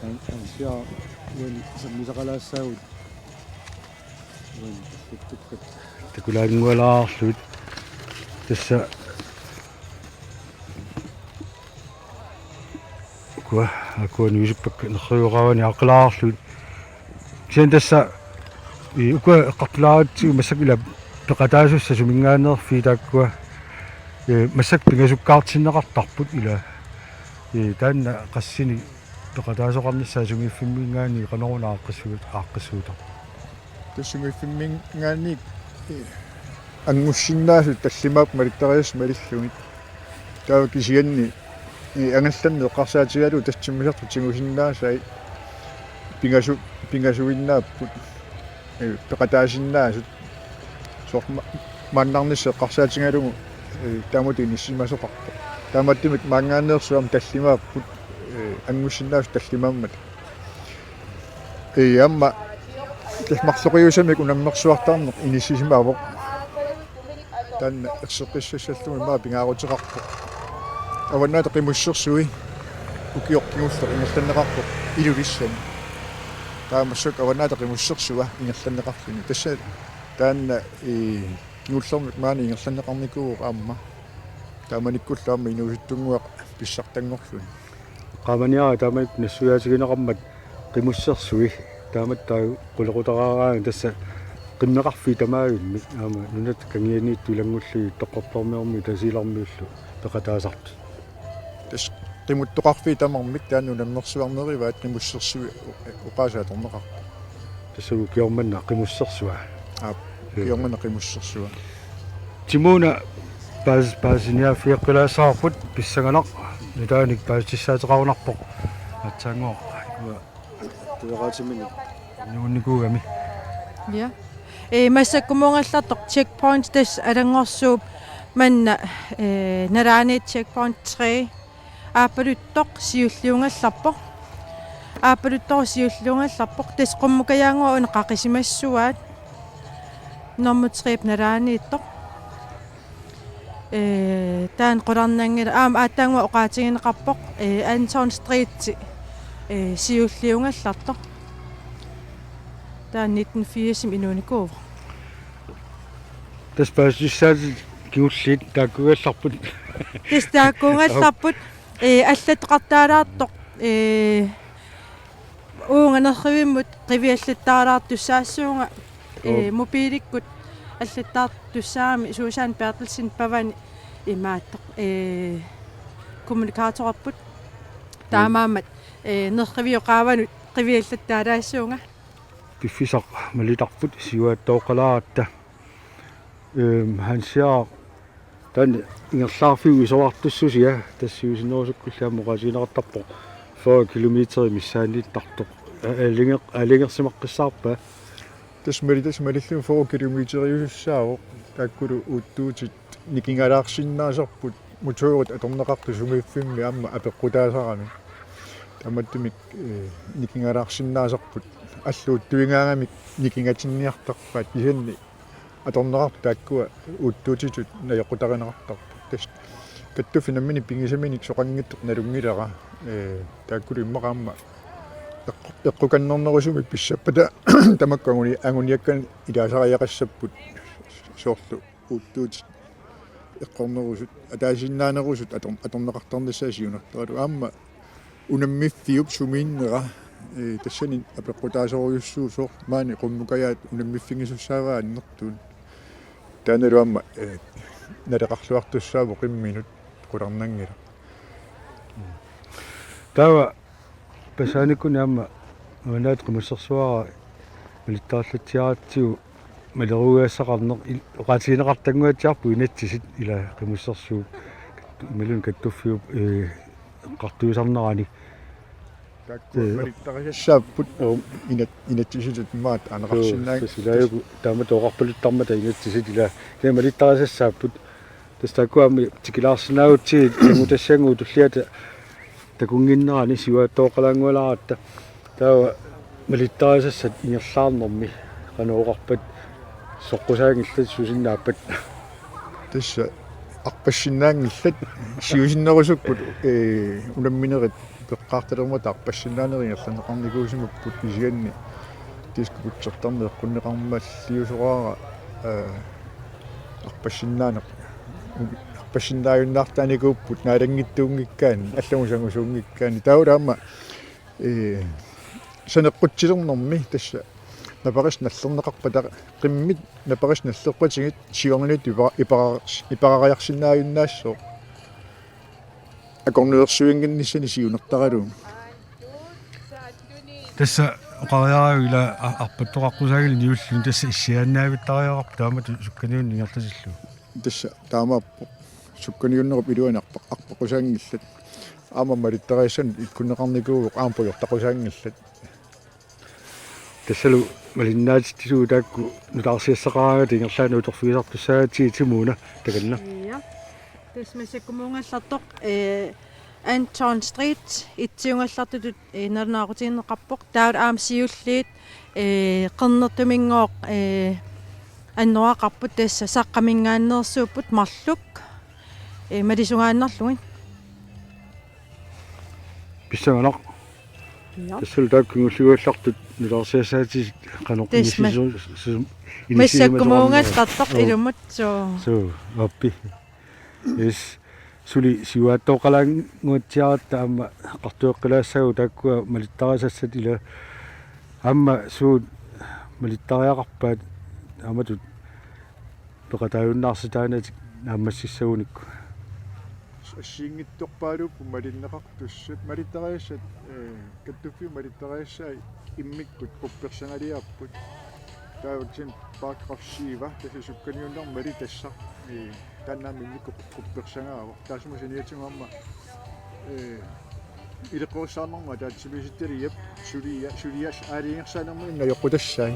An-, ansia uani sammisaqalaassaagut. Uani takuttukkat. Takulaanngualaarlugit. Tassa. Ukua, ukua nuisippakka nerriviup qaavani aaqqilaareerlugit. Kisianni tassa, ii, ukua eqqartulaaratsigu massakkut ila peqataasussat suminngaanneerfiit taakkua, ee, massakkut pingasukkaartinneqartarput ila. Ee, taanna qassinik peqataasoqarnissaa sumiiffimminngaanniit qanoruna aaqqissuut-, aaqqissuutaa. Tassa sumiiffimminngaanniit, ee, anngussinnaasut tallimaapput malittarisassat malillugit. Taava kisianni, ee, angallanneq eqqarsaatigalugu tassa timmisartut tigusinnaasai pingasu-, pingasuinnaapput, ee, peqataasinnaasut. Soorlu ma-, maannarnissaq eqqarsaatigalugu, ee, taamatut inissisimasoqarpoq. Taamaattumik maanngaanneersut aamma tallimaapput, ee, anngussinnaasut tallimaammata. Ee, aamma tassa marloqiusamik unammersuartarneq inissisimavoq. Taanna erseqqissassallugu immaqa pingaaruteqarpoq. Avannaata Qimussersui ukioq kingulleq ingerlanneqarpoq Ilulissani. Taava massakkut Avannaata Qimussersua ingerlanneqarluni. Tassa taanna, ee, kingullermik maani ingerlanneqarnikuuvoq aamma. Taamanikkullu aamma inuusuttunnguaq pissartanngorluni. Qaamaniara taamanikkut nassuiaatigineqarmat Qimussersui taamatut taava qulequtaraaraangat tassa qimmeqarfiit tamaavimmik aamma nunatta kangianiittut ilanngullugit Toqqortoormiormiut Tasiilarmiullu peqataasartut. Tassa qimuttoqarfiit tamarmik taanna unammersuarnerivaat Qimussersui o-, oqaaseq atorneqarpoq. Tassa ukioq manna Qimussersua. Aap, ukioq manna Qimussersua. Timuuna paas-, paasiniaaffigeqqilaassavarput pissanganaq nutaanik paasitissaateqarunarpoq. Aatsaannguaq. Tueqaatiminik. Nuunnikuugami. Ja. Ee, massakkumuugallartoq checkpoint tassa Alanngorsuup manna, ee, nalaani checkpoint tre. Aappaluttoq siulliugallarpoq. Aappaluttoq siulliugallarpoq. Tassa qummukajaannguaq una qaqisimassuaat. Normu tre-p nalaaniittoq. Ee, taanna qularnanngilaq. Aamma aatsaannguaq oqaatigineqarpoq, ee, Anton Street, ee, siulliugallartoq. Taanna nitten firsimi inuunikuuvoq. Tassa paasissaatit kingulliit taakkuugallarput. Tassa taakkuugallarput, ee, allattoqartaalaartoq, ee, uunga nerrivimmut qiviallattaalaartussaassuunga, ee, Aap. Mobiilikkut allattaartussaagami Susanne Berthelsen pavani imaattoq, ee, kommunikatorerput. Aap. Taamaammat, ee, nerriviup qaavanut qiviallattaalaassuunga. Piffissaq malitarput siuaattooqqalaaratta. Ehm, Hansiaq, taanna ingerlaarfiup isorartussusia, tassa siusinnerusukkulli aamma oqaatigineqartarpoq fyrre kilometer missaanniittartoq. A-, aalanger-, aalangersimaqqissaarpa? Tassa mali-, tassa malillugit fyrre kilometeriusussaavoq, taakkulu uuttuutit nikingalaarsinnaasarput, motorit atorneqartut sumiiffimmi aamma apeqqutaasarami. Taamaattumik, eh, nikingalaarsinnaasarput, alluuttuigaangamik nikingatinniartarpaat, kisianni atorneqartut taakkua uuttuutitut najoqqutarineqartarput. Tassa kattuffik nammineq pigisaminik soqanngitsoq nalunngilara, ee, taakkulu immaqa aamma eqqu-, eqqukannernerusumik pissappata tamakku anguni-, anguniakkanik ilaasariaqassapput, soorlu uuttuutit eqqornerusut, ataasiinnaanerusut ator-, atorneqartarnissaat siunertaralugu. Aamma unammiffiup sumiinnera, ee, tassani apeqqutaasorujussuuvoq, soorlu maani qummukajaat unammiffigisussaavaa annertuut. Taannalu aamma, eh, naleqarluartussaavoq qimminut qularnanngilaq. Taava Pasaanikkut aamma Avannaata Qimussersuara malittarisatsiaratsigu malerugassaqarneq il-, oqaatigineqartannguatsiarpoq inatsisit ila Qimussersuup imaluunniit Kattuffiup, eh, eqqartuisarnerani. Taakku Ee. malittarisassaapput Joo. inat-, inatsisitut maat Joo, aneqarsinnaanngillat. Tassa ilaajuku taamatut oqarpaluttarmata inatsisit ila, ila malittarisassaapput. Tassa taakku aamma tikilaarsinnaagutsigit, sangutassanngooq tulliata takunnginnerani siuaattooqqalaanngualaaratta. Taava malittarisassat ingerlaarnermi qanoq oqarpat, soqqusaanngillat, susinnaappat? Tassa arpassinnaanngillat, siusinnerusukkut, ee, unamminerit peqqaartalermata arpassinnaanerit ingerlanneqarnikuusimapput, kisianni diskobugtertarneq eqqunneqarmalliusoraara, ee, arpassinnaaneq, arpassinnaajunnaartaanikuupput naalanngitsuunngikkaanni, allamut sangusuunngikkaanni. Taava aamma, ee, saneqqutsilernermi tassa naparisat nallerneqarpata, qimmit naparisat nallerpatigit siornaniittut ipara-, ipara-, iparariarsinnaajunnaassaaq. Akornuersuinnginnissani siunertaralugu. Tassa oqariaraajuk ila a-, arpattoqaqqusaanngilaq niulluni, tassa issiaannaavittariaqarpoq taamatut sukkaniunneq ingerlatillugu. Tassa taamaappoq, sukkaniunnerup iluani arpa-, arpaqqusaanngillat. Aamma malittarisassat ikkunneqarnikuuvoq aamma pujortaqqusaanngillat. Tassalu malinnaatitsisugut taakku nutaarsiassaqaraangatta ingerlaannaq uterfigisartussaagatsigit. Simona, takanna. Ja. Tassa massakkumuugallartoq, eh, Anton Street etsiugallartutut, eh, nalunaaqutigineqarpoq. Taava aamma siulliit, eh, Qernertuminngooq, eh, annoraqarput, tassa Saqqaminngaanneersuupput marluk, eh, malisugaannarlugit. Pissanganaq. Ja. Tassalu taakku kingulliullartut nutaarsiassaatit qanoq Tassa ma-, inissisimanersut, inissisimanersut massakkumuugallartoq. Joo. Ilumut, suu. Suu, aappi. Yes. Suli siuaattooqqalaannguatsiaratta aamma eqqartueqqilaassaagut taakkua malittarisassat ila. Aamma suut malittariaqarpaat taamatut peqataajunnaarsitaanatik naammassissagunikku? Assigiinngitsorpaaluupput malinneqartussat, malittarisassat, eh, Kattuffiup malittarisassai immikkut quppersangaliarput. Taava kisianni paragraf syv, tassa sukkaniunnermik malitassaq, eh, taanna aamma immikkut quppersagaavoq. Taassuma saniatigut aamma, eh, ileqqorissaarnermut ataatsimiititaliap sulia-, suliassaq aalajangersaanermini najoqqutassai.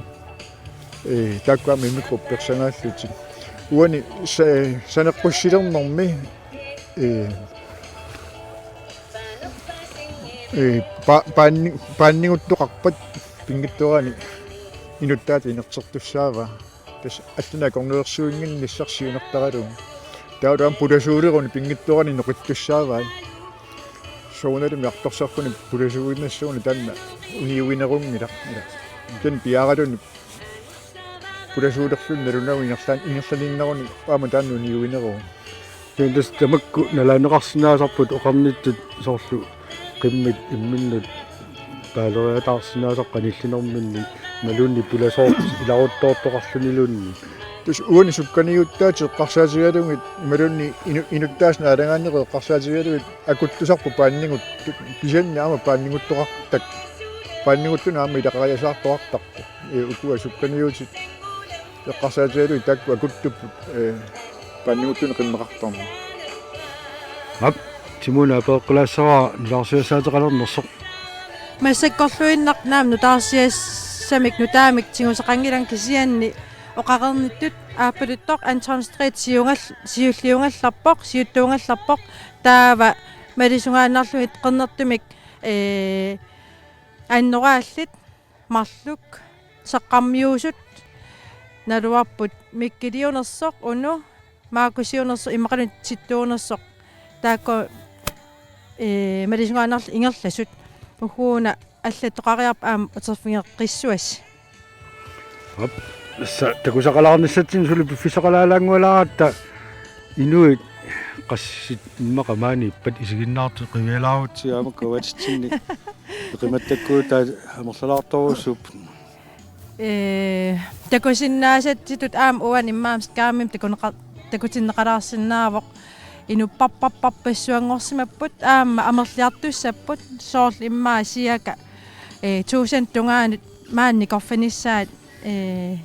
Ee, taakku aamma immikkut quppersagaallutik. Uani sa-, saneqqussilernermi, ee, ee, pa-, paanni-, paanniguttoqarpat pinngitsoorani inuttaata inertertussaavaa. Tassa allanik akornuersuinnginnissaq siunertaralugu. Taava aamma pulasuuleruni pinngitsoorani noqittussaavai. Soorunalimi artorsarfuni pulasuuinnassaguni taanna uniuinerunngilaq. Taanna piaaraluni pulasuulerluni nalunagu ingerlaan-, ingerlaninneruni aamma taanna uniuineruvoq. Kisianni tassa tamakku nalaanneqarsinnaasarput oqarnittut, soorlu qimmit imminnut paaleriataarsinnaasarput qanillinerminni imaluunniit pulasoortoq ilaruttoortoqarluniluunniit. Tassa uani sukkaniuttaatit eqqarsaatigalugit imaluunniit inu-, inuttaasut naalagaannerit eqqarsaatigalugit akuttusarput paanniguttut, kisianni aamma paanniguttoqartakkat. Paanniguttunut aamma ilaqariasaartoqartarput. Ee, ukua sukkaniutit eqqarsaatigalugit taakku akuttupput, ee, paanniguttunut qimmeqartarneq. Aap, Simona apereqqilaassavara nutaarsiassaateqalernersoq. Massakkorluinnaq naamik nutaarsiassamik nutaamik tigusaqanngilanga, kisianni oqareernittut aappaluttoq Anton Street siugal-, siulliugallarpoq, siuttuugallarpoq, taava malisugaannarlugit qernertumik, ee, annoraallit marluk saqqarmiuusut naluarput Mikkiliunersoq, Uno Markusiunersoq imaluunniit Tittuunersoq, taakku, ee, malisugaannarlugit ingerlasut. Ugguuna allattoqariarput aamma uterfigeqqissuasi. Aap, tassa takusaqalaarnissatsinnut suli piffissaqalaalaanngualaaratta, inuit qassit immaqa maaniippat isiginnaartut qivialaarutsigit aamma kavaatsitsinni. Qimattakkuutaat amerlalaartorujussuupput. Ee, takusinnaasatsitut aamma uani immaqa skærmimi takuneqa-, takutinneqalaarsinnaavoq, inupparparpassuanngorsimapput aamma amerliartussapput, soorlu immaqa siaka, ee, tusind tungaanut maani nikorfinissaat, ee,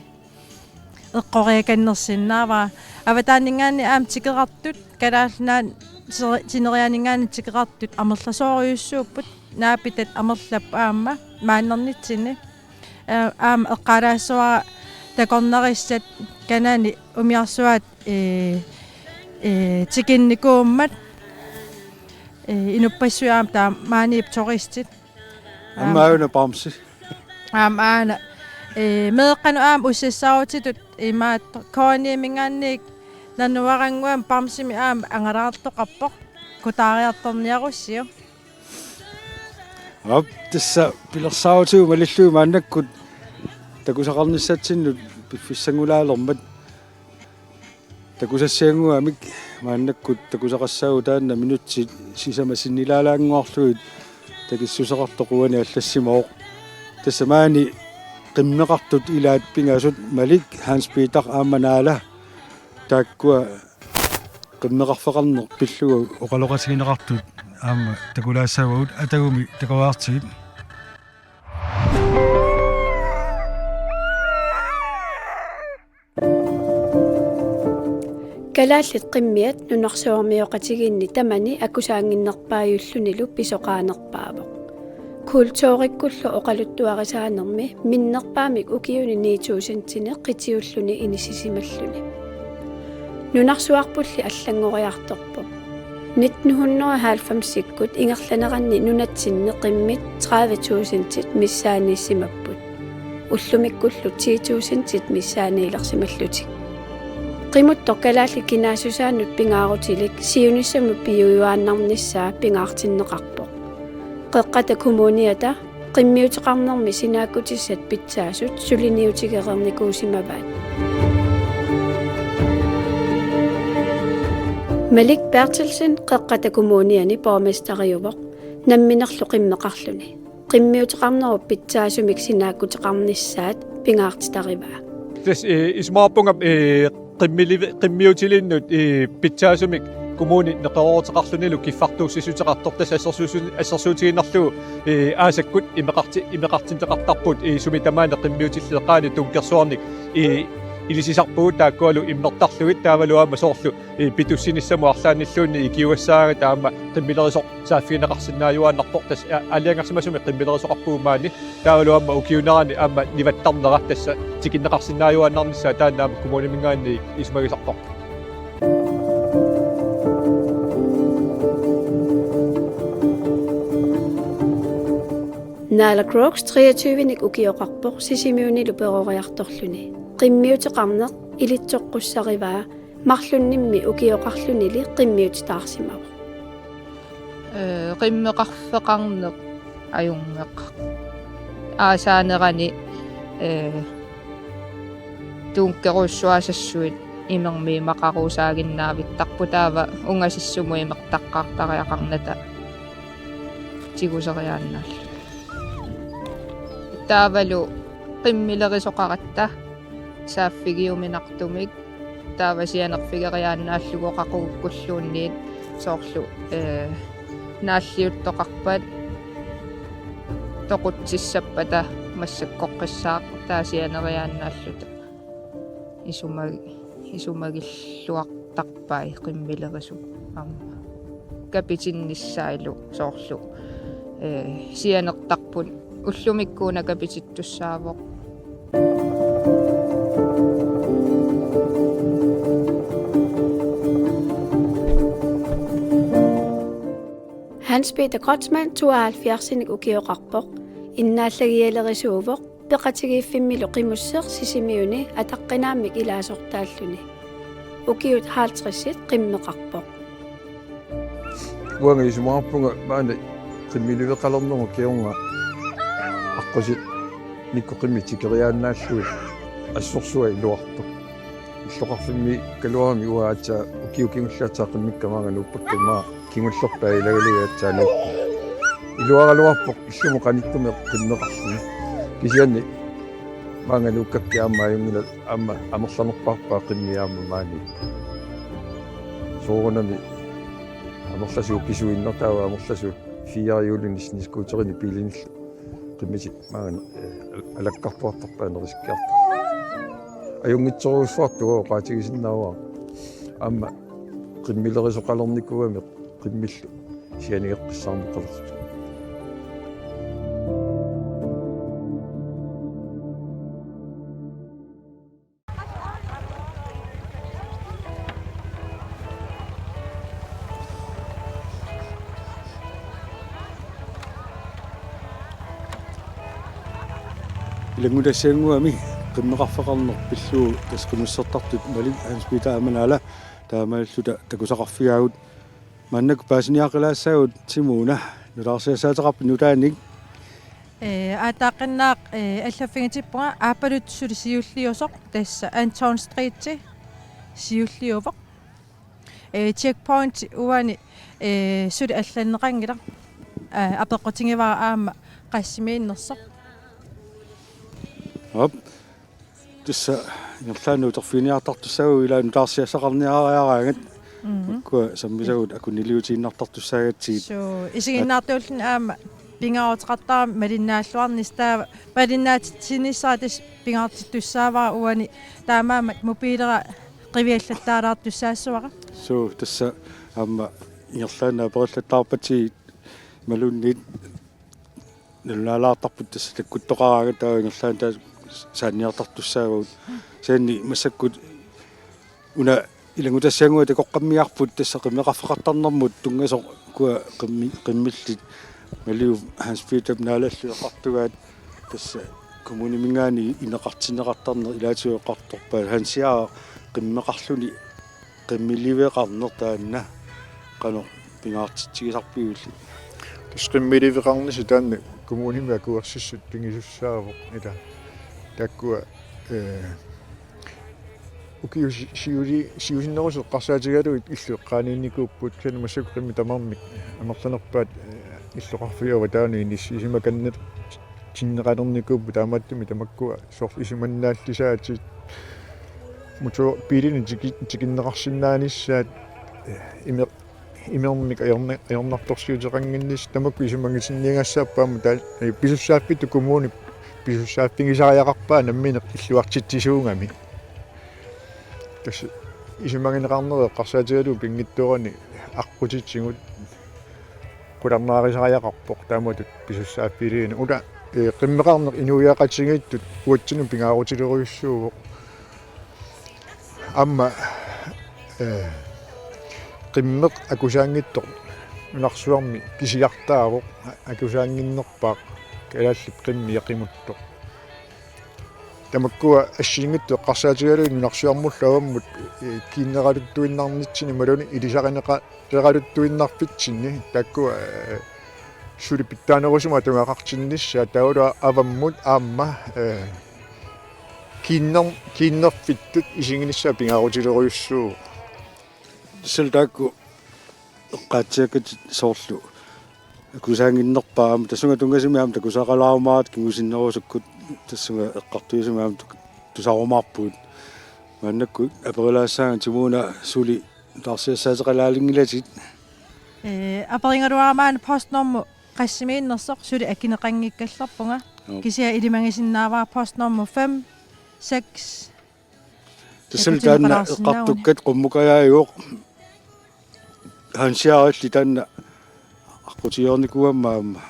eqqoriakannersinnaavara. Avataaninngaanniit aamma tikeqartut, Kalaallit Nunaanni seri-, sineriaaninngaanniit tikeqartut amerlasoorujussuupput, naapitat amerlapput aamma maannernitsinni. Ee, aamma eqqaalaassavara takornarissat kanani umiarsuaat, ee, ee, tikinnikuummat, ee, inuppassuit aamma taava maaniippoq turistit. Aamma aana bamsi. Aamma aana. Ee, meeqqanut aamma ussassaarutitut imaattoq K N I-minngaanniit nanuarannguamik bamsimik aamma angalaartoqarpoq, kutaariartorniarussiuk. Aap, tassa pilersaarutigut malillugit maannakkut takusaqarnissatsinnut piffissanngulaalermat. Takusassiannguamik maannakkut takusaqassaagut taanna minutsit sisamat sinnilaalaannguarlugit takissuseqartoq uani allassimavoq. Tassa maani qimmeqartut ilaat pingasut Malik, Hans Peter aamma Naala, taakkua qimmeqarfeqarneq pillugu oqaloqatigineqartut aamma takulaassavagut, atagumi takuaartigit. Kalaallit qimmiat nunarsuarmioqatigiinni tamani akusaannginnerpaajullunilu pisoqaanerpaavoq. Kulturikkullu oqaluttuarisaanermi minnerpaamik ukiuni ni tusindini qitiulluni inissisimalluni. Nunarsuarpulli allanngoriartorpoq. Nitten hundrede og halvfemsikkut ingerlaneranni nunatsinni qimmit tredive tusindit missaaniissimapput. Ullumikkullu ti tusindit missaaniilersimallutik. Qimuttoq kalaallit kinaassusaannut pingaarutilik siunissamut piujuaannarnissaa pingaartinneqarpoq. Qeqqata Kommuniata qimmiuteqarnermi sinaakkutissat pitsaasut suliniutigereernikuusimavaat. Malik Berthelsen Qeqqata Kommuniani borgmesteriuvoq, namminerlu qimmeqarluni. Qimmiuteqarnerup pitsaasumik sinaakkuteqarnissaat pingaartitarivaa. Tassa, eh, isumaqarpunga, eh, qimmilivi-, qimmiutilinnut, eh, pitsaasumik kommuni neqerooruteqarlunilu kiffartuussissuteqartoq, tassa assersuussu-, assersuutigiinnarlugu, eh, aasakkut imeqarti-, imeqartinneqartarput, eh, sumi tamaani qimmiutillit eqqaani tunkersuarnik, eh, ilisisarpugut, taakkualu immertarlugit taavalu aamma soorlu, eh, pitussinissamut arlaannilluunniit ikiugassaagit aamma qimmilerisoq saaffigineqarsinnaajuaannarpoq, tassa a-, aalajangersimasumik qimmilerisoqarpugut maani. Taavalu aamma ukiuunerani aamma nivattarnera tassa tikinneqarsinnaajuaannarnissaa taanna aamma kommuniminngaanniit isumagisarparput. Naala Crooks treogtyvenik ukioqarpoq Sisimiunilu peroriartorluni. Qimmiuteqarneq ilitsoqqussarivaa, marlunnimmi ukioqarlunili qimmiutitaarsimavoq. Ee, qimmeqarfeqarneq ajunngeqaaq. Aasaanerani, ee, tunkerujussuasassuit imermik imaqaruusaaginnaavittarput, taava ungasissumut imertaqqaartariaqarnata tiguseriaannaalluta. Taavalu qimmilerisoqaratta saaffigiuminartumik, taava sianerfigeriaannaallugu qaqugukkulluunniit, soorlu, ee, naalliuttoqarpat toqutsissappata massakkoqqissaaq, taava sianeriaannaalluta isuma-, isumagilluartarpai qimmilerisut aamma. Kapitinnissaalu soorlu, ee, sianertarput ullumikkuuna kapitittussaavoq. Hans Peter Kreutzmann tooghalvfjerdsinik ukioqarpoq, innaallagialerisuuvoq, peqatigiiffimmilu qimusseq Sisimiuni ataqqinaammik ilaasortaalluni. Ukiut halvtredsit qimmeqarpoq. Uanga isumaqarpunga maani qimmiliveqalernerup kingorna aqqusinikkut qimmit tikeriaannaallugit assorsuaq iluartoq. Illoqarfimmi Kaluarami uanga aatsaat ukiut kingulliit aatsaat qimmikka maanga nuuppakka, immaqa kingullerpaat ilagalugit aatsaat nuuppunga. Iluaraluarpoq ilumut qanittumi qimmeqarluni. Kisianni Maanga nuukkakki aamma ajunngilaq, aamma amerlanerpaarpaa qimmit aamma maani. Soorunami amerlasuut pisuinnartaava amerlasuut fire-hjulini snescooterini biilinillu qimmitit maanga, eh, alakkartuartarpaat nerisakkiartortut. Ajunngitsorujussuartut oqaatigisinnaavara. Aamma qimmilerisoqalernikuugami qimmillu sianigeqqissaarneqalerlutik. Ilanngutassiannguami qimmeqarfeqarneq pillugu tassa qimussertartut Malik, Hans Peter aamma Naala, taamaalilluta takusaqarfigaagut. Maannakkut paasiniaqqilaassaagut Timuna, nutaarsiassaateqarpit nutaanik? Ee, aatsaaqqinnaaq, ee, allaffigitippunga, Aappaluttoq suli siulliusoq, tassa Anton Street siulliuvoq. Ee, Checkpoint uani, ee, suli allanneqanngilaq. Ee, apeqqutigivara aamma qassimiinnersoq. Aap. Tassa ingerlaannaq uterfiginiartartussaavugut, ilaa nutaarsiassaqarniaraaraangat. Mhm. Makkua sammisagut akunniliutiinnartartussaagatsigit. Suu, isiginnaartuulluni aamma pingaaruteqartarami malinnaalluarnissaq, taava malinnaatinnissaat tassa pingaartittussaavara uani, taamaammat mobiilera qiviallattaalaartussaassavara. Suu, tassa aamma ingerlaannaq aperillattaarpatsigit imaluunniit nalunaalaartarput tassa takkuttoqaraangat, taava ingerlaannaq taava saanniartartussaavagut. Kisianni massakkut una ilanngutassiannguaq takoqqammiarput tassa qimmeqarfeqartarnermut tunngasoq ukua qimmi-, qimmillit Maliup Hans Peterip Naalallu eqqartugaat tassa kommuniminngaanniit ineqartinneqartarneq, ilaatigut eqqartorpaat Hansiaq qimmeqarluni qimmiliveqarneq taanna qanoq pingaartitsigisarpigulli? Tassa qimmiliveqarnissaq taanna kommunimi akuersissut pigisussaavoq, ilaa. Taakkua, ee, ukiut si-, siuli-, siusinnerusukkut eqqarsaatigalugit illut eqqaaniinnikuupput, kisianni massakkut qimmit tamarmik amerlanerpaat, ee, illoqarfiup avataanut inissisimakanneq tinneqalernikuupput, taamaattumik tamakkua soorlu isumannaallisaatit, motor-, biilinik tiki-, tikinneqarsinnaanissaat, ee, imeq-, imermik ajorna-, ajornartorsiuteqannginnissaq tamakku isumagitinniagassaapput aamma taava, ee, pisussaaffittut kommunip pisussaaffigisariaqarpaa nammineq illuartitsisuugami. Tassa isumagineqarneq eqqarsaatigalugu pinngitsoorani aqqutitsigut qularnaarisariaqarpoq taamatut pisussaaffiiliineq. Una, ee, qimmeqarneq inuiaqatigiittut uatsinnut pingaarutilerujussuuvoq. Aamma, ee, qimmeq akusaanngitsoq nunarsuarmi kisiartaavoq, akusaannginnerpaaq kalaallit qimmii qimuttoq. Tamakkua assigiinngitsut eqqarsaatigalugit nunarsuarmullu avammut, ee, kiinneraluttuinnarnitsinni imaluunniit ilisarineqa-, -raluttuinnarpitsinni taakkua, ee, suli pitsaanerusumik atugaqartinnissaat, taavalu avammut aamma, ee, kiinner-, kiinnerfittut isiginissaa pingaarutilerujussuuvoq. Tassalu taakku eqqaatsiakkatit soorlu akusaannginnerpaat aamma tassunga tunngasumik aamma takusaqalaarumaaratta kingusinnerusukkut, tassunga eqqartuisumik aamma tuk-, tusarumaarpugut. Maannakkut aperilaassaanga Timuna suli nutaarsiassaateqalaalinngilatit. Ee, aperigaluarama postnormu qassimiinnersoq, suli akineqanngikkallarpunga. Joo. Kisianni ilimagisinnaavara postnormu fem, seks. Tassalu taanna takutinneqalaarsinnaaguni. Eqqartukkat qummukajaajuvoq Hansiaq, illit taanna aqqutigiornikuugamma aamma?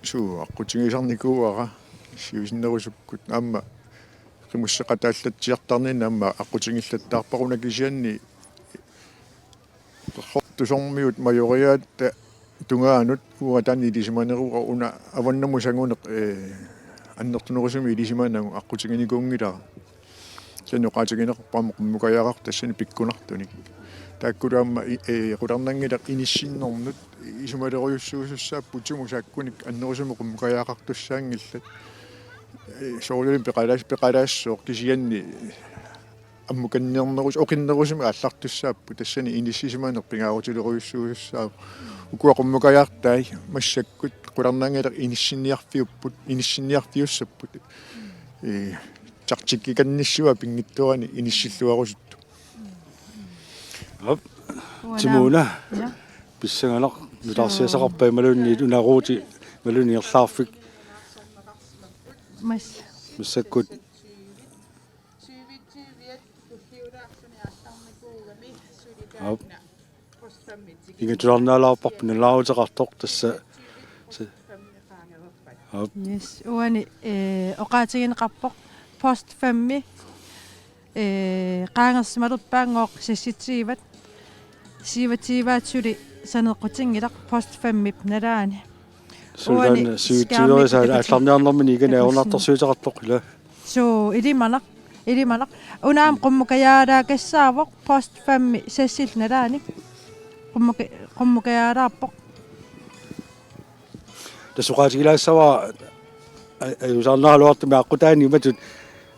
Suu, aqqutigisarnikuuara siusinnerusukkut, aamma qimusseqataallatsiartarninni aamma aqqutigillattaarpara una, kisianni Qerrortusormiut Majoriaatta tungaanut uanga taanna ilisimanerugara, una avannamut sanguneq, ee, annertunerusumik ilisimanagu aqqutiginikuunngilara. Kisianni oqaatigineqarpoq aamma qummukajaaqqat tassani pikkunartunik. Taakkulu aamma i-, ee, qularnanngilaq inissinnernut isumalerujussuusussaapput, utimut saakkunik annerusumik qummukajaaqqartussaanngillat. Ee, soorunami peqalaas-, peqalaassooq, kisianni ammukannernerus-, oqinnerusumik aallartussaapput, tassani inissisimaneq pingaarutilerujussuusussaavoq. Ukua qummukajaartai massakkut qularnanngilaq inissinniarfiupput, inissinniarfiussapput. ee, taktikkikannissuaq pinngitsoorani inissilluarusuttut. Aap. Uanaa. Timuna. Ja. Pissanganaq nutaarsiassaqarpat imaluunniit una Ruuti imaluunniit ingerlaarfik. Mas. Massakkut. Aap. Ingatusarnaalaarparput nalaaruteqartoq tassa. Aap. Yes, uani eh, oqaatigineqarpoq post femmi eh, qaangersimalerpaanngooq seksogtyve. Syvogtyve suli saneqqutinngilaq post femmip nalaani. Uani Suulaan syvogtyve aallarniarnermini ikani ajornartorsiuteqartoq ila. Suu, ilimanaq, ilimanaq. Unaam qummukajaalaakassaavoq post femmi seksillu nalaani. Qummuka qummukajaalaarpoq. Tassa oqaatigilaassavara a- ajuusaarneraluartumik aqqutaani imatut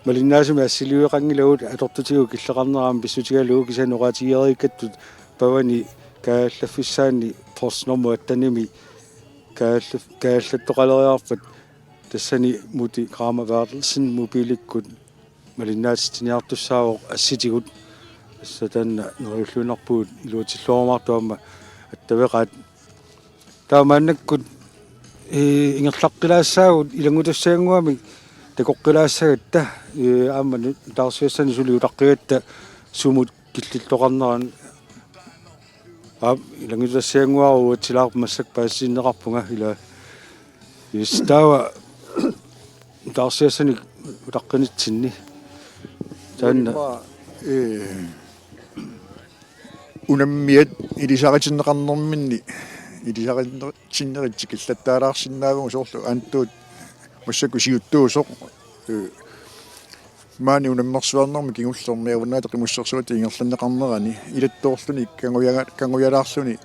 malinnaasumik assiliueqanngilagut atortutigut killeqarnera aamma pissutigalugu kisianni oqaatigereerikkattut pavani kaajallaffissaanni post nummer attenimi kaajallaf- kaajallattoqaleriarpat tassani Muti Kramer Berthelsen mobiilikkut malinnaatitsiniartussaavoq assitigut. Tassa taanna neriulluinnarpugut iluatsilluarumaartoq aamma attaveqaat. Taava maannakkut ee, ingerlaqqilaassaagut ilanngutassiannguamik takoqqilaassagatta ee, aamma nu- nutaarsiassanik suli utaqqigatta sumut killilluaqarnerat. Aap, ilanngutassiannguara uatsilaarpoq massakkut paasitinneqarpunga ila. Yes, taava nutaarsiassanik utaqqinitsinni. Taanna. Uanimma, ee, unammiat ilisaritinneqarnerminni ilisaritinnerit tikillattaalaarsinnaavugut soorlu Antuut massakkut siuttuusoq. Ee, maani unammersuarnermi kingullermi Avannaata Qimussersuata ingerlanneqarnerani ilattoorluni kangujaga- kangujalaarluni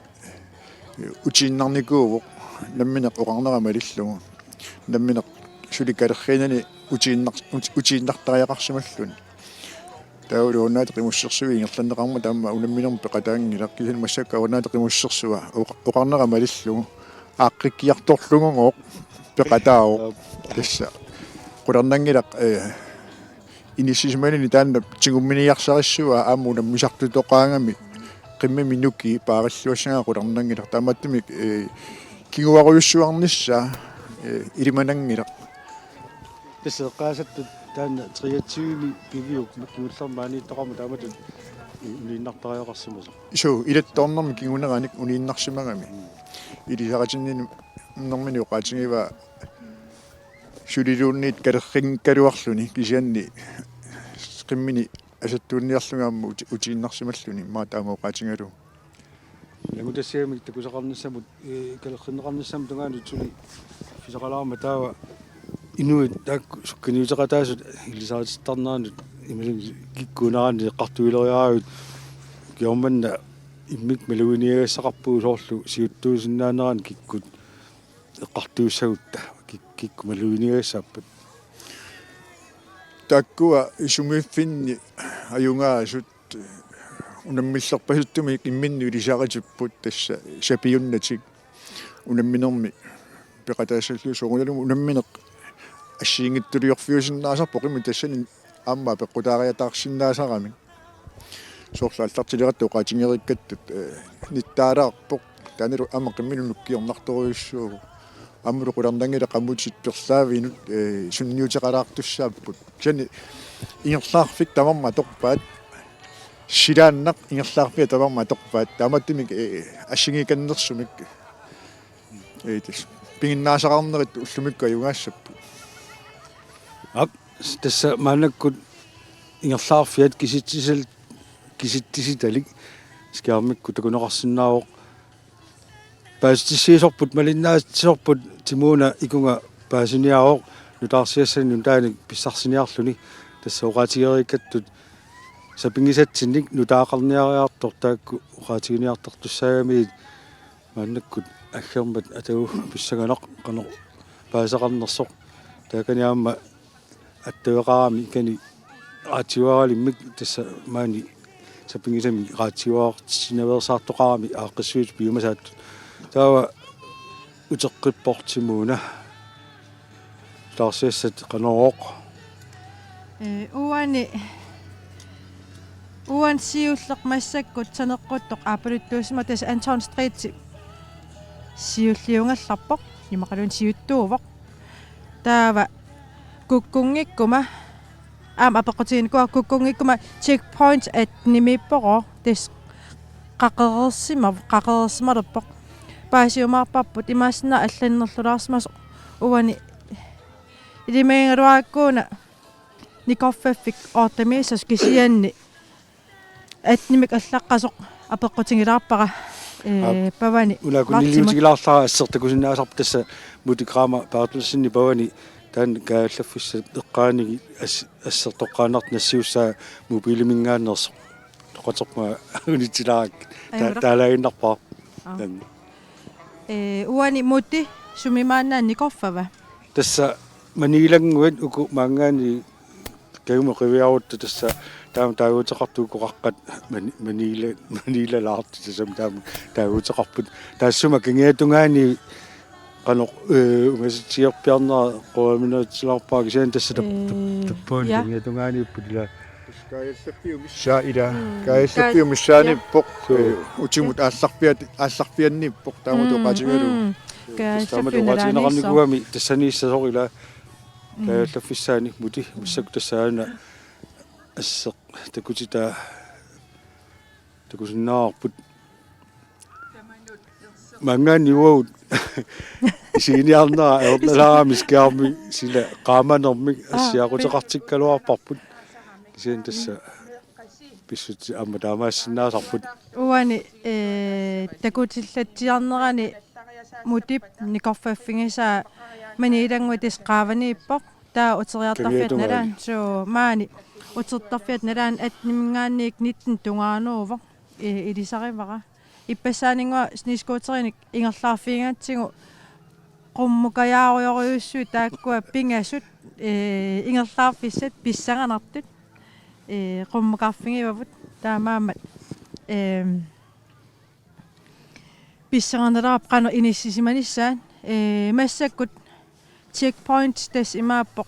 utiinnarnikuuvoq nammineq oqarnera malillugu. Nammineq suli kalerriinani utiinnar- uti- utiinnartariaqarsimalluni. Taavalu Avannaata Qimussersuit ingerlanneqarmata aamma unamminermi peqataanngilaq kisianni massakkut Avannaata Qimussersua oqa- oqarnera malillugu aaqqikkiartorlugugooq peqataavoq. Tassa qularnanngilaq ee, inissisimanini taanna tigumminiarsarissavaa aamma unammisartutoqaagami qimmimi nukii paarilluassagaat qularnanngilaq taamaattumik ee, kinguarujussuarnissaa ee, ilimananngilaq. Tassa eqqaasattut taanna treogtyve piviup kingullermi maaniittoqarmat taamatut uniinnartariaqarsimasoq. Suu, ilattoornermi kinguneranik uniinnarsimagami. Ilisaritinnermini oqaatigivaa suliluunniit kalerrinngikkaluarluni kisianni qimmini asattuunniarlunga aamma uti- utiinnarsimalluni maani taama oqaatigalugu. Ilanngutassiamik takusaqarnissamut ee, kalerrinneqarnissamut tungaanut suli pisaqalaarmat taava inuit taakku sukkaniuteqataasut ilisaritittarneranut imaluunniit kikkuunerani eqqartuileriaravit kiormanna immikkut maluginiagassaqarpugut soorlu siuttuusinnaanerani kikkut eqqartuissagutta kik- kikkut maluginiagassaapput. Taakkua sumiiffinni ajugaasut unammillerpasuttumik imminnut ilisaritipput tassa sapiunnatik unamminermi peqataassallugu soorunalimi unammineq assigiinngitsuliorfiusinnaasarpoq qimmit tassani aamma peqqutaariataarsinnaasaramik. Soorlu aallartileratta oqaatigereerikkattut ee, nittaalaarpoq taannalu aamma qimminut nukkiornartorujussuuvoq. Aammalu qularnanngilaq qamutit perlaavinut ee, sunniuteqalaartussaapput. Kisianni ingerlaarfik tamarmik atorpaat. Silaannaq ingerlaarfiat tamarmik atorpaat. Taamaattumik ee, assigiikannersumik ee, tassa piginnaasaqarnerit ullumikkut ajugaassapput. Aap, tassa maannakkut ingerlaarfiat kisitsisal- kisitsisitalik skærmikkut takuneqarsinnaavoq. Paasitissiisorput malinnaatitsisorput Timuna ikunga paasiniaavoq nutaarsiassanik nutaanik pissarsiniarluni tassa oqaatigereerikkattut sapinngisatsinnik nutaaqarniariartoq taakku oqaatiginiartartussaagamigit maannakkut aggermat atagu pissanganaq qanoq paasisaqarnersoq taakani aamma attaveqarami ikani raatsiuaralimmik tassa maani sapinngisamik raatsiuartitsinaveersaartoqarami aaqqissuit piumasaattut. Taava uteqqippoq Timuna. Taarsiassat qanorooq. Ee, uani, uani siulleq massakkut saneqquttoq aappaluttuusimavoq, tassa Anton Street siulliugallarpoq, imaqaluunniit siuttuuvoq. Taava kukkunngikkuma, aamma apeqqutiginikuuara, kukkunngikkuma Checkpoint attenimiippoq, tassa qaqereersima-, qaqereersimalerpoq. Paasiumaarparput, imaassinnaavoq allannerlulaarsimasoq. Uani ilimagigaluarakku una nikorfaffik ottemiissasoq, kisianni attenimik allaqqasoq apeqqutigilaarpara, ee, Aap. Pavani. Una vartimut. Akunniliutigilaarlara, asseq takusinnaasarpoq, tassa Muti Kramer Berthelsen Pavani, taanna kaajallaffissap eqqaanigit as-, assertoqqaannartoq nassiussaa mobiiliminngaanneersoq. Toqaterpunga unitsilaarak. Ai, ta-, ura. Taalaaginnarpara. Aa. Taanna. Ee, uani Muti, sumi maanna nikorfava? Tassa Manilannguit, uku maanngaanniit kajumut qiviarutta, tassa taama taaguuteqartut uku qaqqat Mani-, Manila-, Manilalaartut, tassami taama taaguuteqarput. Taassuma kangiatungaani qanoq, ee, ungasitsiorpiarnera quaminitsilaarpara, kisianni tassa tap-, tap-, ee, tappaani, ja, kangiatungaaniipput ila. Kaajallaffiup missaa ila. Mm. Kaajallaffiup, kaaj-, missaaniippoq. Ja. Suu. Ee, utimut aallarfiat-, aallarfianniippoq, taamatut, mm, oqaatigalugu. Mm. Tassa taamatut oqaatigineqarnikuugami tassaniissasoq ila. Mm. Kaajallaffissaani Muti, massakkut tassa aana asseq takutitaa takusinnaavarput. Maanngaanniit uagut isiginiarnera ajornalaarami skærmi sila qaamanermik, aa, assiaquteqartikkaluarparput. Kisianni tassa pissutsit aamma taamaassinnaasarput. Uani, ee, takutillatsiarnerani Mutip nikorfaffigisaa Manilannguit, tassa qaavaniippoq. Taava uteriartarfiata, kangiatungaani, nalaani. Suu, maani utertarfiata nalaani atteniminngaanniit nitten tungaanoovoq, ee, ilisarivara. Ippassaaninnguaq snescooterinik ingerlaarfigigaatsigu qummukajaarujorujussuit taakkua pingasut, ee, ingerlaarfissat pissanganartut, ee, qummukarfigivavut, taamaammat, ee, pissanganalaarpoq qanoq inissisimanissaat, ee, massakkut Checkpoint tassa imaappoq,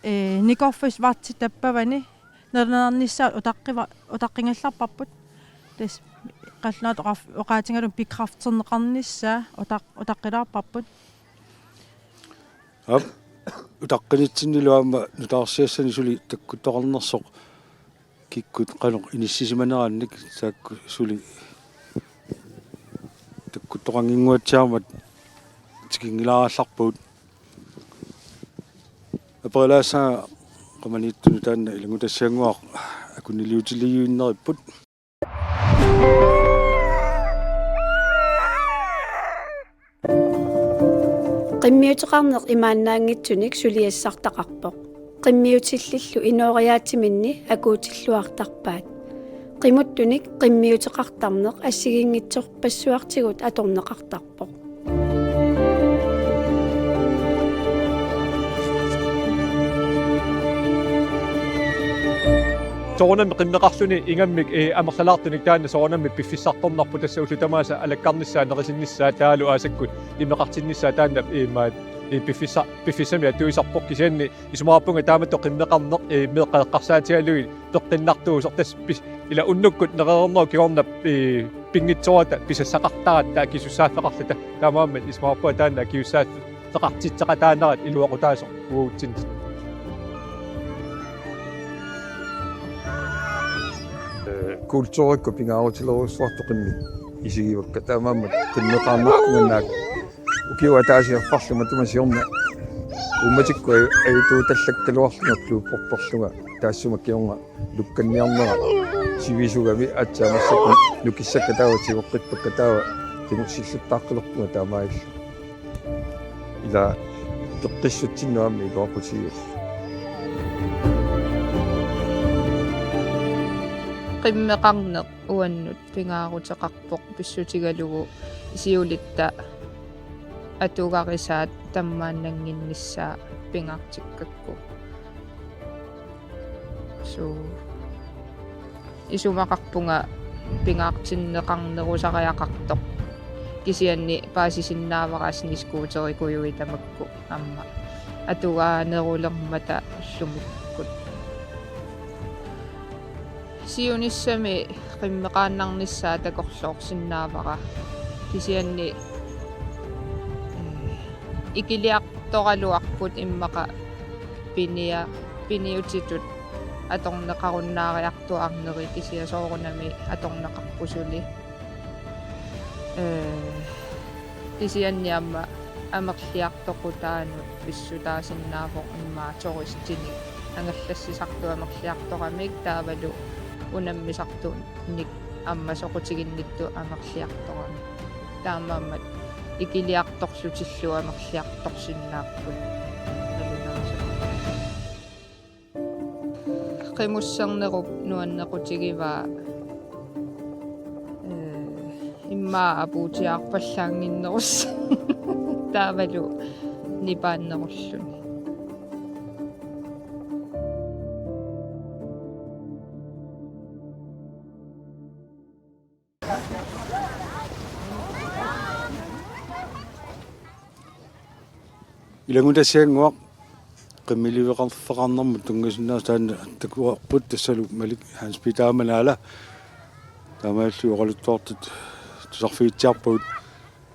ee, nikorfissat vartit tappavani nalunarnissaat utaqqiva-, utaqqigallarparput. Tassa qallunaatut oqar-, oqaatigalugu bekræfterneqarnissaa utaq-, utaqqilaarparput. Aap, utaqqinitsinnilu aamma nutaarsiassani suli takkuttoqarnersoq, kikkut qanoq inissisimanerannik, taakku suli takkuttoqannginnguatsiarmat tikinngilaarallarpagut. Aperilaassaanga qamaniittunut taanna ilanngutassiannguaq akunniliutiliinneripput. Qimmiuteqarneq imaannaanngitsunik suliassartaqarpoq. Qimmiutillillu inooriaatsiminni akuutilluartarpaat. Qimuttunik qimmiuteqartarneq assigiinngitsorpassuartigut atorneqartarpoq. Soorunami qimmeqarluni ingammik, ee, amerlalaartunik taanna soorunami piffissartornarpoq, tassa ullut tamaasa alakkarnissaa, nerisinnissaa, taavalu aasakkut imeqartinnissaa taanna, ee, maat, ee, piffissa-, piffissami atuisarpoq, kisianni isumaqarpunga taamatut qimmeqarneq, ee, meeqqat eqqarsaatigalugit peqqinnartuusoq, tassa pis-, ila unnukkut nerereernerup kingorna, ee, pinngitsoorata pisassaqartaratta akisussaaffeqarlata, taamaammat isumaqarpunga taanna akisussaaf- -feqartitseqataanerat iluaqutaasoq uagutsinnut. Ee, kulturikkut pingaarutilerujussuartut qimmit isigivakka, taamaammat qimmeqarnarpunga naak ukiut ataasiarfallu matuma siorna uummatikkut aju-, ajutuutallakkaluarlunga klubberperlunga taassuma kingorna lukkanniarnera sivisugami aatsaat massakkut nukissakka taava tigoqqippakka taava qimussilluttaaqqilorpunga taamaalilluta. Ila peqqissutsinnut aamma iluaqutigiuk. Qimmeqarneq uannut pingaaruteqarpoq pissutigalugu siulitta atugarisaat tammaannannginnissaa pingaartikkakku. Suu. Isumaqarpunga pingaartinneqarnerusariaqartoq. Kisianni paasisinnaavara snescooterikujuit tamakku aamma atugaanerulermata ullumikkut. Siunissami qimmeqaannarnissaa takorloorsinnaavara. Kisianni, eh, ikiliartoraluarput immaqa pinia-, piniutitut atorneqarunnaariartuarneri, kisianni soorunami atorneqarput suli. Eh, kisianni aamma amerliartoqutaanut pissutaasinnaavoq immaqa turistinik angerlassisartut amerliartoramik taavalu unammisartunik aamma soqutiginnittut amerliartoramik. Taamaammat ikiliartorlutillu amerliartorsinnaapput nalunaasoq. Qimussernerup nuannequtigivaa, eh, immaqa apuutiaarpallaannginnerussaaq taavalu nipaannerulluni. Ilanngutassiannguaq qimmiliveqarfeqarnermut tunngasinnaasut taanna takuarput, tassalu Malik Hans Peter Aamanaala. Taamaallu oqaluttuartut tusarfigitsiarpagut.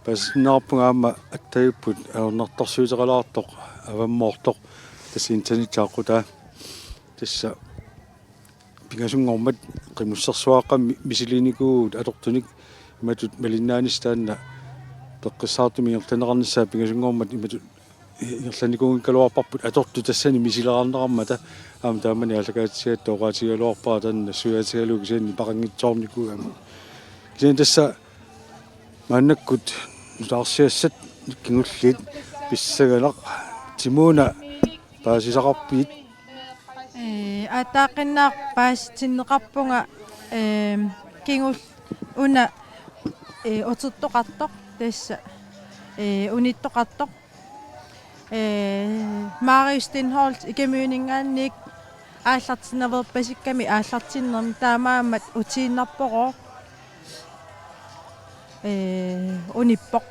Paasitinneqarpunga aamma attavipput ajornartorsiuteqalaartoq avammoortoq, tassa internettiaqqutaa. Tassa pingasunngormat qimussersuaqqamik misiliinikuuvugut atortunik imatut malinnaanissaa taanna peqqissaartumik ingerlanneqarnissaa. Pingasunngormat imatut ingerlannikuunngikkaluarparput atortut tassani misileqarneqarmata, aamma taamani aallakaatitsigatta oqaatigigaluarpara taanna nassuiaatigalugu kisianni nipeqanngitsoornikuugami. Kisianni tassa maannakkut nutaarsiassat kingulliit pissanganaq. Timuuna, paasisaqarpigit? Ee, aatsaaqqinnaaq paasitinneqarpunga, ee, kingulleq una, ee, utertoqartoq, tassa, ee, unittoqartoq. Ee, Marius Steenholdt Ikamuuninngaanniit aallartinnaveerpasikkami aallartinnermi, taamaammat utiinnarpoq, ee, unippoq.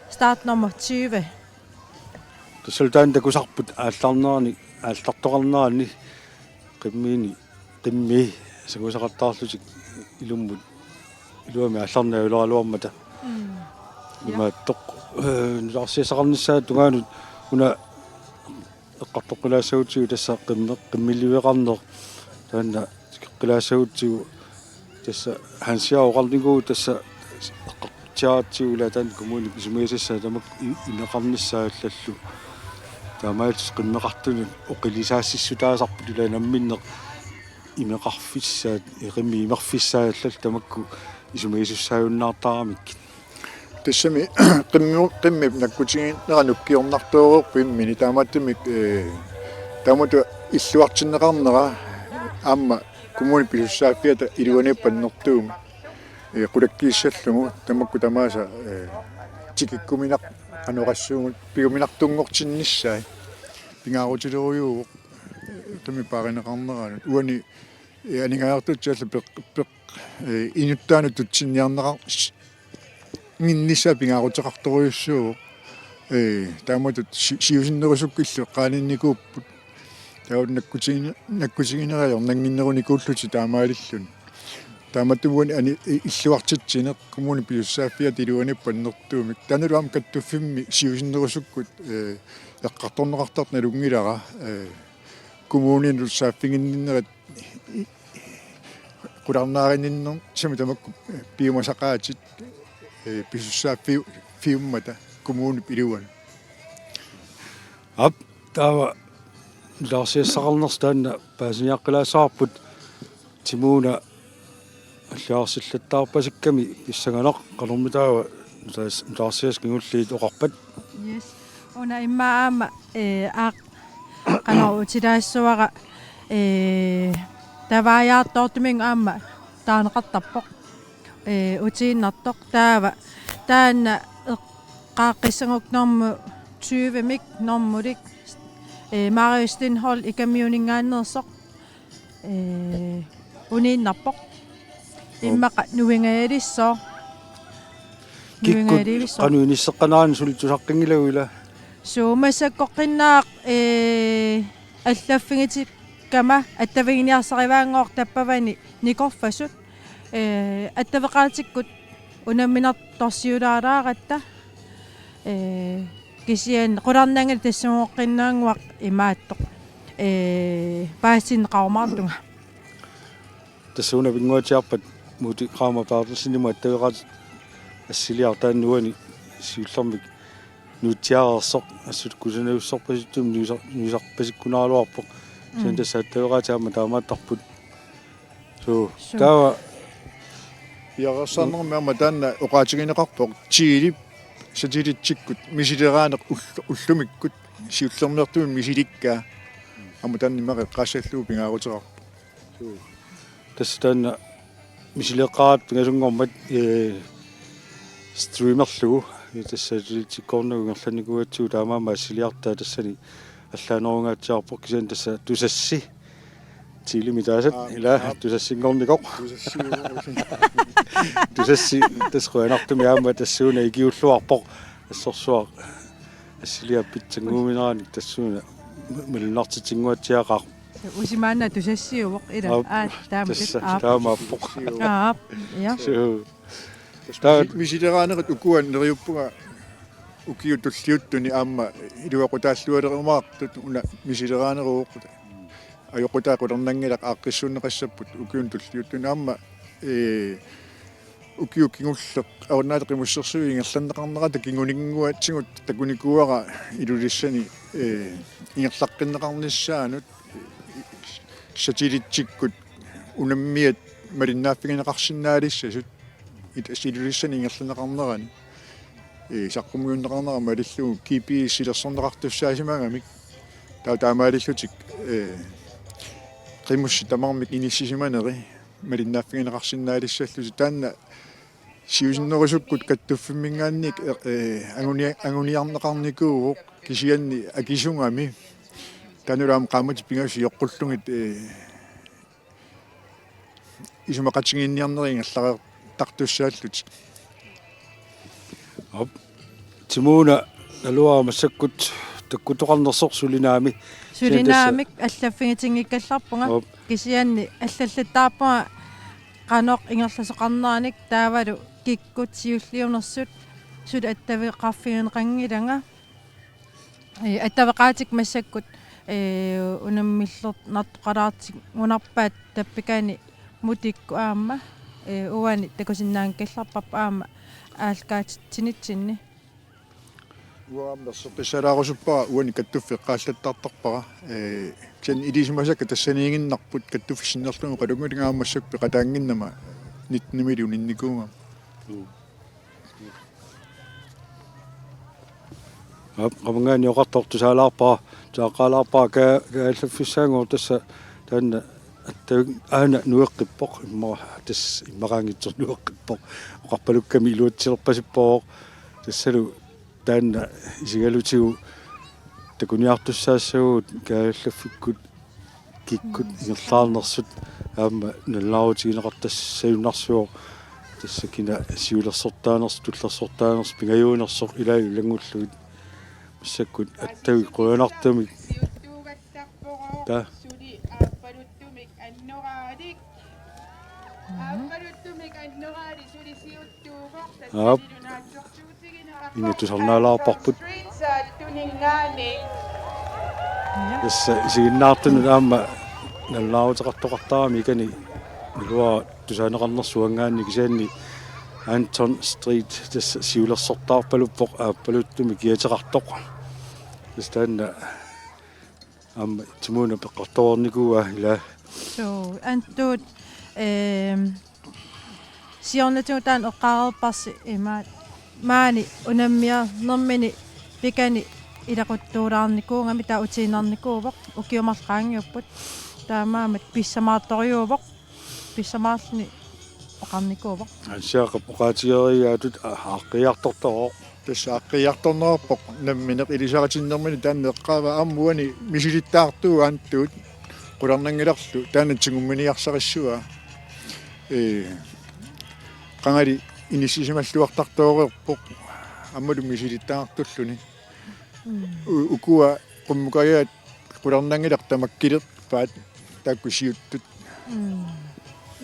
Startnummer tyve. Tassalu taanna takusarput aallarnerani, aallartoqarnerani qimmini, qimmii sangusaqattaarlutik ilummut, iluamik aallarneq ajornaraluarmata. Mm. Ja. Imaattoq, eh, nutaarsiassaqarnissaata tungaanut una eqqartoqqilaassagutsigu tassa qimme-, qimmiliveqarneq taanna tikeqqilaassagutsigu, tassa Hansiaq oqarnikuuvoq tassa eqqartutsiaratsigu ilaa taanna kommunip isumagisassai tamakku i-, imeqarnissaa allallu. Taamaalillutik qimmeqartunut oqilisaasissutaasarput ilaa namminneq imeqarfissaat, qimmip imerfissaat allallu tamakku isumagisussaajunnaartaramikkit. Tassami qimmi-, qimmip nakkutiginera nukkiornartooreerpoq immini, taamaattumik, ee, taamatut illuartinneqarnera aamma kommunip pisussaaffiata iluaniippannertuumi, ee, qulakkiissallugu tamakku tamaasa, ee, tikikkuminaq-, qanoq oqassuunga, piguminartunngortinnissaat pingaarutilerujuuvoq, ee, qimmip paarineqarneranut. Uani, ee, aningaasartuutillu peq-, peq-, ee, inuttaanut tutsinniarneqar-, s-, nginnissaa pingaaruteqartorujussuuvoq. Ee, taamatut si-, siusinnerusukkut illu eqqaaniinnikuupput. Taava nakkutigin-, nakkutiginera ajornannginnerunikuullutik taamaalilluni. Taamaattumik uani ani-, i-, illuartitsineq kommunip pisussaaffiata iluaniippannertuumik. Taannalu aamma kattuffimmi siusinnerusukkut, ee, eqqartorneqartartoq nalunngilara, ee, kommuninut saaffiginninnerat i-, qularnaarinninnermik tamakku, ee, piumasaqaatit, ee, pisussaaffiu-, -fiummata kommunip iluanut. Aap, taava nutaarsiassaqarnersi taanna paasiniaqqilaassavarput, Timuuna alliarsillattaarpasikkami pissanganaq, qanormi taava nutaas-, nutaarsiassat kingulliit oqarpat? Yes. Una immaqa aamma, ee, aaq-, qanoq utilaassavara, ee, tavaajaartoortumik aamma taaneqartarpoq. Ee, utiinnartoq taava. Taanna eqqaaqqissagukku normu tyvemik, normulik, ee, Marius Steenholdt Ikamuuninngaanneersoq, ee, uniinnarpoq. Aap. Immaqa nuingajalissaaq. Kikkut nuingajalissaaq. Qanoq inisseqqanerani suli tusaqqinngilagut ilaa? Suu, massakkorpiaq, ee, allaffigitit-, Kama attaviginiarsarivaanngoq tappavani nikorfasut. Ee, attaveqaatikkut unamminertorsiulaaraaratta. Ee, kisianni qularnanngilaq tassuugoqqinnaannguaq imaattoq. Ee, paasineqarumaartunga. Tassa una pinnguatsiarpat Muti Kramer Berthelsenimut attaveqaatit assiliaq taanna uani siullermik nuutsiareersoq, assut kusanarujussuarpasittumik nuisa-, nuisarpasikkunaraluarpoq. Kisianni Mm. tassa attaveqaatit aamma taamaattarput. Suu, Suu. Taava piareersarnermi aamma taanna oqaatigineqarpoq Chilip satellitsikkut misileraaneq ull-, ullumikkut siullermeertumik misilikkaa. Aamma taanna immaqa eqqaassallugu pingaaruteqarpoq. Suu. Tassa taanna misileqqaaratta pingasunngormat, ee, streamerlugu, ee, tassa satellitsikkoornagu ingerlannikuugatsigu taamaammat assiliartaa tassani allaanerungaatsiarpoq, kisianni tassa Tusassi Chilimi taasat. Aap, ila aap. Tusassinngornikoq. Tusassi. Tusassi tassa qujanartumik aamma tassuuna ikiulluarpoq, assorsuaq assiliaq pitsannguumineranik tassuuna malunnartitsinnguatsiaqaaq. Usimaanna Tusassiuvoq ila. Aap, aa, taama tassa, aap. Taamaappoq. Aap, ja. Suu. Taava misi-, misileraanerit ukua neriuppunga ukiut tulliuttuni aamma iluaqutaallualerumaartut una misileraaneruvoq. Ajoqutaa qularnanngilaq aaqqissuunneqassapput ukiuni tulliuttuni aamma, ee, ukiut kingulleq Avannaata Qimussersuit ingerlanneqarnerata kinguninnguatsigut takunikuuara Ilulissani, ee, ingerlaqqinneqarnissaanut satellitsikkut unammiat malinnaaffigineqarsinnaalissasut. It-, Ilulissani ingerlanneqarnerani, ee, saqqummiunneqarnera malillugu G P S ilersorneqartussaasimagamik. Taava taamaalillutik, ee, qimussit tamarmik inissisimaneri malinnaaffigineqarsinnaalissallutik. Taanna siusinnerusukkut kattuffimminngaanniit, ee, anguni-, anguniarneqarnikuuvoq kisianni akisugami. Taannalu aamma qaammatit pingasut sioqqullugit, ee, isumaqatigiinniarneri ingerlareertartussaallutik. Aap. Timoona naluara massakkut takkutoqarnersoq sulinaami. Sulinaamik allaffigitinngikkallarpunga. Aap. Kisianni allallattaarpunga qanoq ingerlasoqarneranik taavalu kikkut siulliunersut suli attaveqarfigineqanngilanga. Ee, attaveqaatit massakkut, ee, unammillernartoqalaartigunarpaat tappikani Mutikkut aamma, ee, uani takusinnaanngikkallarparput aamma aallakaatitsinitsinni. Uanga aamma erseqqissalaarusuppara uani kattuffiup eqqaallattartarpara. Ee, kisianni ilisimasakka tassaniiginnarput kattuffiup sinnerlugu qalunngulinga aamma massakkut peqataannginnama nittenimili uninnikuugama. Aap, qamangaani oqartoq tusaalaarpara, tusaaqqaalaarpara ka-, kaajallaffissaanngooq tassa taanna attavi-, aana nueqqippoq, imma-, tassa immaqaanngitsoq nueqqippoq. Oqarpalukkami iluatsilerpasippoq. Tassalu taanna isigalutigu takuniartussaassavagut kaajallaffikkut kikkut ingerlaarnersut aamma nalunaarutigineqartassagunarsivoq, tassa kina siulersortaanersoq, tullersortaanersoq, pingajuunersoq ilaalu ilanngullugit. Massakkut attavik qujanartumik. Taa. Aap. Inittusarnaalaarparput. Tassa isiginnaartunut aamma nalunaaruteqartoqartarami ikani naluara tusaaneqarnersuanngaanni kisianni Anton Street tassa siulersortaarpaluppoq aappaluttumik kiateqartoq. Tassa taanna aamma Timoona peqqartoreernikuuaa ila. Suu, Antuut, ehm, siornatigut taanna eqqaareerparsi imaat maani unamminermini pikani ilaquttuulaarnikuugami taava utiinnarnikuuvoq ukiut marluk qaangiupput. Taamaammat pissamaartorujuuvoq. Pissamaarluni oqarnikuuvoq. Hans Jakob oqaatigereeraatut a-, aaqqiiartortooq. Tassa aaqqiiartornerarpoq nammineq ilisaritinnermini taanna eqqaavaa aamma uani misilittaartuuvoq Antuut qularnanngilarlu taanna tigumminiarsarissavaa. Ee, qangali inissisimalluartartooreerpoq aammalu misilittaartulluni. Mm. U-, ukua qummukajaat qularnanngilaq tamakkilerpaat. taakku siuttut. Mm.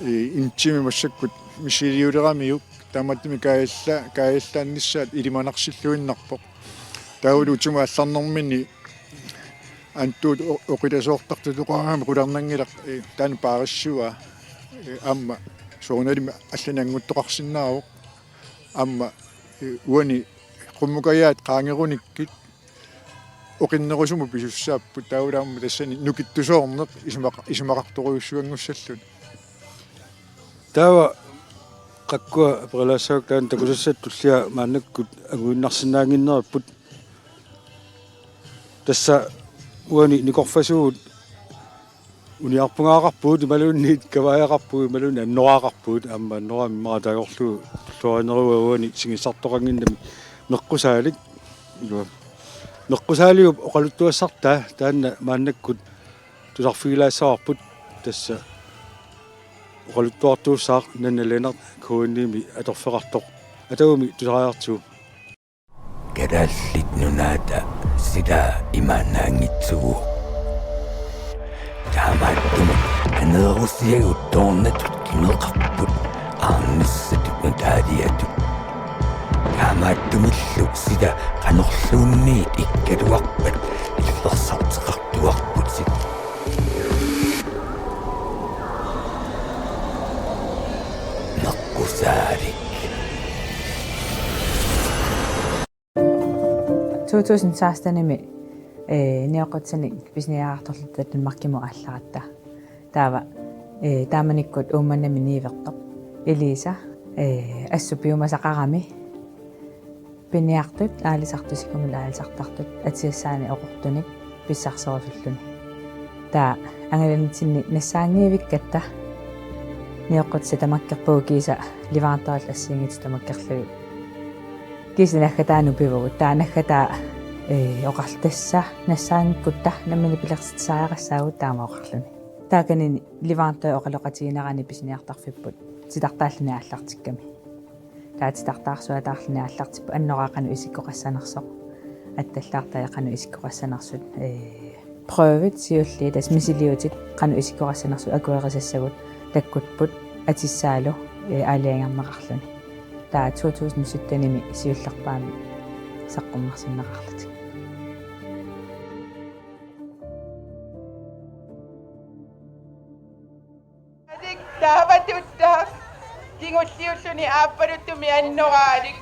Ee, en time massakkut missiliuleramiuk, taamaattumik kaajalla-, kaajallaannissaat ilimanarsilluinnarpoq. Taavalu utima allarnermini Antuut o-, oqitasoortartut oqarami qularnanngilaq, ee, taanna paarissavaa, ee, aamma soorunalimi allanik annguttoqarsinnaavoq. Aamma, ee, uani qummukajaat qaangerunikkit oqinnerusumut pisussaapput, taavalu aamma tassani nukittusoorneq isumaqa-, isumaqartorujussuanngussalluni. Taava qakkua aperilaassavakka taanna takusassat tullia maannakkut anguinnarsinnaannginnerupput. Tassa uani nikorfasuut uniarpungaaqarpugut imaluunniit kavaajaqarpugut imaluunniit annoraaqarpugut, aamma annoraami immaqa taagorlugu tulluarinerua uani singissartoqannginnami meqqusaalik. Ilua. Meqqusaaliup oqaluttuassartaa taanna maannakkut tusarfigilaassavarput, tassa oqaluttuartuussaaq Nanna Lennert K N I-mi atorfeqartoq. Atagumi tusariartigu. Kalaallit Nunaata silaa imaannaanngitsuuvoq. Taamaattumik aneerusiagut toornatut kimeqarput aarnissatut nutaaliatut. Taamaattumillu sila qanorluunniit ikkaluarpat illersarteqartuarputit. Meqqusaalik. To tusind seksten-imi, ee, nioqqutissanik pisiniartorluta Danmarkimut aallaratta. Taava, ee, taamanikkut Uummannami niuertoq Elisa, ee, assut piumasaqarami piniartut aalisartut sikumut aalisartartut atisassaani oqortunik pissarserusulluni. Taava angalanitsinni nassaanngivikkatta nioqqutissat tamakkerpagut kiisa leverandørit assigiinngitsut tamakkerlugit. Kiisa naggataa nupivugut. Taava naggataa, ee, oqarlusi tassa nassaanngikkutta nammineq pilersitsisariaqassaagut taama oqarluni. Taakani leverandøri oqaloqatiginerani pisiniartarfipput titartaalluni aallartikkami. Taava titartaarsuataarluni aallartippoq annoraat qanoq isikkoqassanersoq. Attallaartaat qanoq isikkoqassanersut, ee, prøvet siulliit, tassa misiliutit qanoq isikkoqassanersut akuerisassagut takkupput atissaalu, ee, aalajangerneqarluni. Taava to tusind sytten-imi siullerpaamik saqqummersinneqarlutik. Taamatut taava kingulliulluni aappaluttumik annoraalik.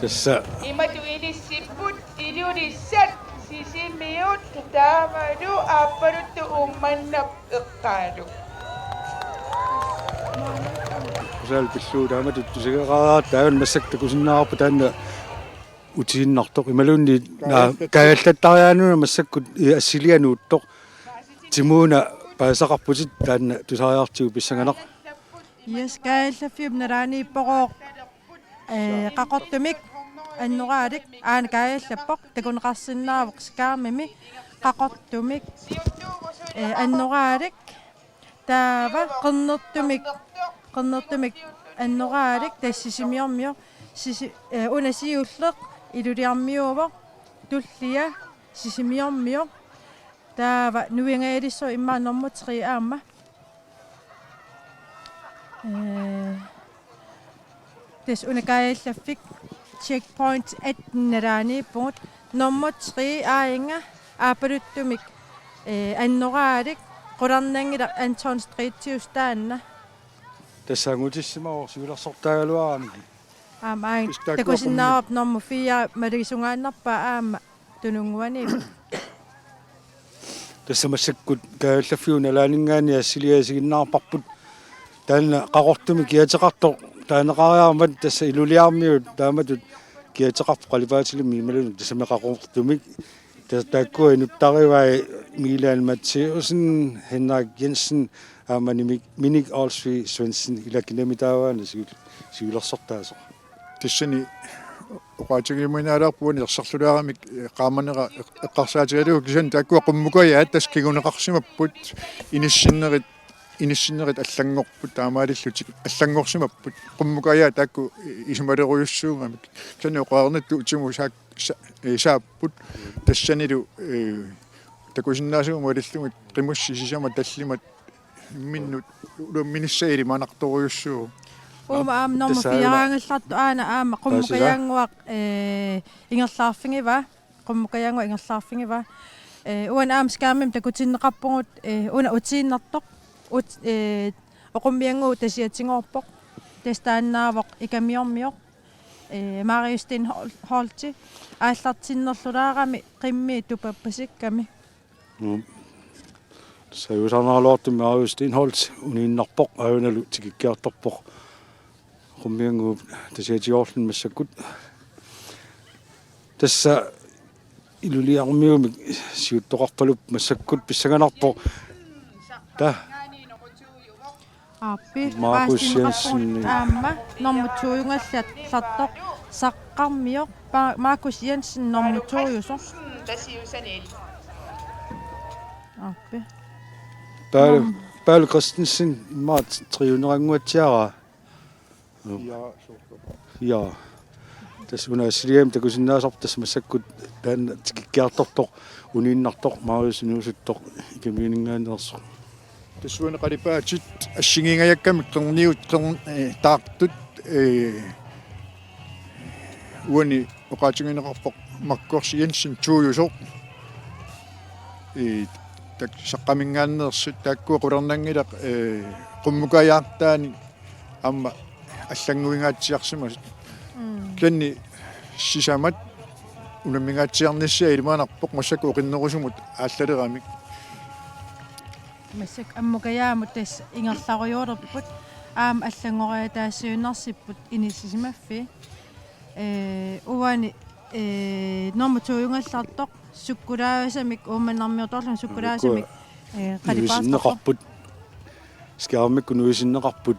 Tassa. Imatut ilissipput Ilulissat, Sisimiut taavalu aappaluttut Uummannap eqqaalu. Usaal pillugu taamatut tusagaqaraat taanna massakkut takusinnaavarput taanna utiinnartoq imaluunniit naa kaajallattariaanuna massakkut i assilianuuttoq. Timuuna paasisaqarputit taanna tusariartigu pissanganaq. Yes, kaajallaffiup nalaaniipporooq, ee, Qaqortumik annoraalik aana kaajallappoq takuneqarsinnaavoq skærmimi Qaqortumik, ee, annoraalik. Taava qernertumik, qernertumik annoraalik tassa Sisimiormiu, Sisi-, ee, una siulleq Ilulissarmiuuvoq, tullia Sisimiormiu. Taava nuingajalissaaq immaqa nummer tre aamma. Ee, Tassa una kaajallaffik Checkpoint atten nalaaniippugut. Nummer tre aajinnga aappaluttumik, ee, annoraalik qularnanngilaq Anton Stritius taanna. Tassa angutissimavoq siulersortaagaluaramik. Aamma aajuna takusinnaavarput nummer fire malugisungaannarpaa aamma tununnguaniippoq. Tassa massakkut kaajallaffiup nalaaninngaanniit assiliaq isiginnaarparput. Taanna Qaqortumik kiateqartoq taaneqariarmat tassa Ilulissarmiut taamatut kiateqarput qalipaatilimmik imaluunniit tassami Qaqortumik. Tassa taakkua inuttarivai Milan Matthæussen, Henrik Jensen, aamma Minik, Minik Olsvig Svendsen, ilaa kinami taava una siul-, siulersortaasoq. Tassani oqaatigiuminaalaarpoq uani ersarlulaaramik, ee, qaammanera eq-, eqqarsaatigalugu kisianni taakkua qummukajaat tassa kinguneqarsimapput inissinnerit, inissinnerit allanngorput taamaalillutik allanngorsimapput qummukajaat taakku, ee, isumalerujussuugamik. Kisianni oqareernittut utimut saak-, sa-, ee, saapput tassanilu, ee, Takusinnaasaguma ilillugit qimussi sisamat tallimat imminnut ulumminissaq ilimanartorujussuuvoq. Uuma aamma normu Tassa aana. Fire-angallartoq aana aamma Qummukajaannguaq, ee, ingerlaarfigivaa. Qummukajaannguaq ingerlaarfigivaa. Ee, uani aamma skærmimi takutinneqarpugut, ee, una utiinnartoq. Ut-, ee, Oqummiannguup tasiatigoorpoq. Tassa taannaavoq Ikamiormioq. Ee, Marius Steenholdt aallartinnerlulaarami qimmii tupappasikkami. Mm. Sajusanaaluartumik Marius Steenholdt uniinnarpoq, ajunalu tikikkiartorpoq. Oqummiannguup tasiatigoorluni massakkut. Tassa Ilulissarmiumik siuttoqarpaluppoq massakkut pissanganarpoq. Ta. Aappi, Markus paasineqarpugut Jensen. Aamma, normu to-jungallartoq, Saqqarmioq, Pa-, Markus Jensen, normu to-jusoq. Aappi. Paul, Paul Christensen, immaqa tre-juneqannguatsiaraa. Ja. Tassa una assiliam takusinnaasarpoq tassa massakkut taanna tikikkiartortoq, uniinnartoq, Marius inuusuttoq, Ikamiuninngaanneersoq. Tassa uani qalipaatit assigiingajakkamik qerniut qern-, ee, taartut, ee, uani oqaatigineqarpoq Markus Jensen to-jusoq. Ee, tak-, Saqqaminngaanneersut taakkua qularnanngilaq, ee, Qummukajaartaani aamma allannguingaatsiarsimasut. Mm. Kisianni sisamat unammingaatsiarnissaat ilimanarpoq massakkut oqinnerusumut aallaleramik. Massakkut Ammukajaamut tassa ingerlarujuulerput. Aamma allanngoriataassiinnarsipput inissisimaffii. Ee, uani, ee, normu to-jungallartoq sukkulaajusumik Uummannarmiutoorluni sukkulaajusumik, ee, qalipaartarpoq. Nuisinneqarput. Skærmikkut nuisinneqarput.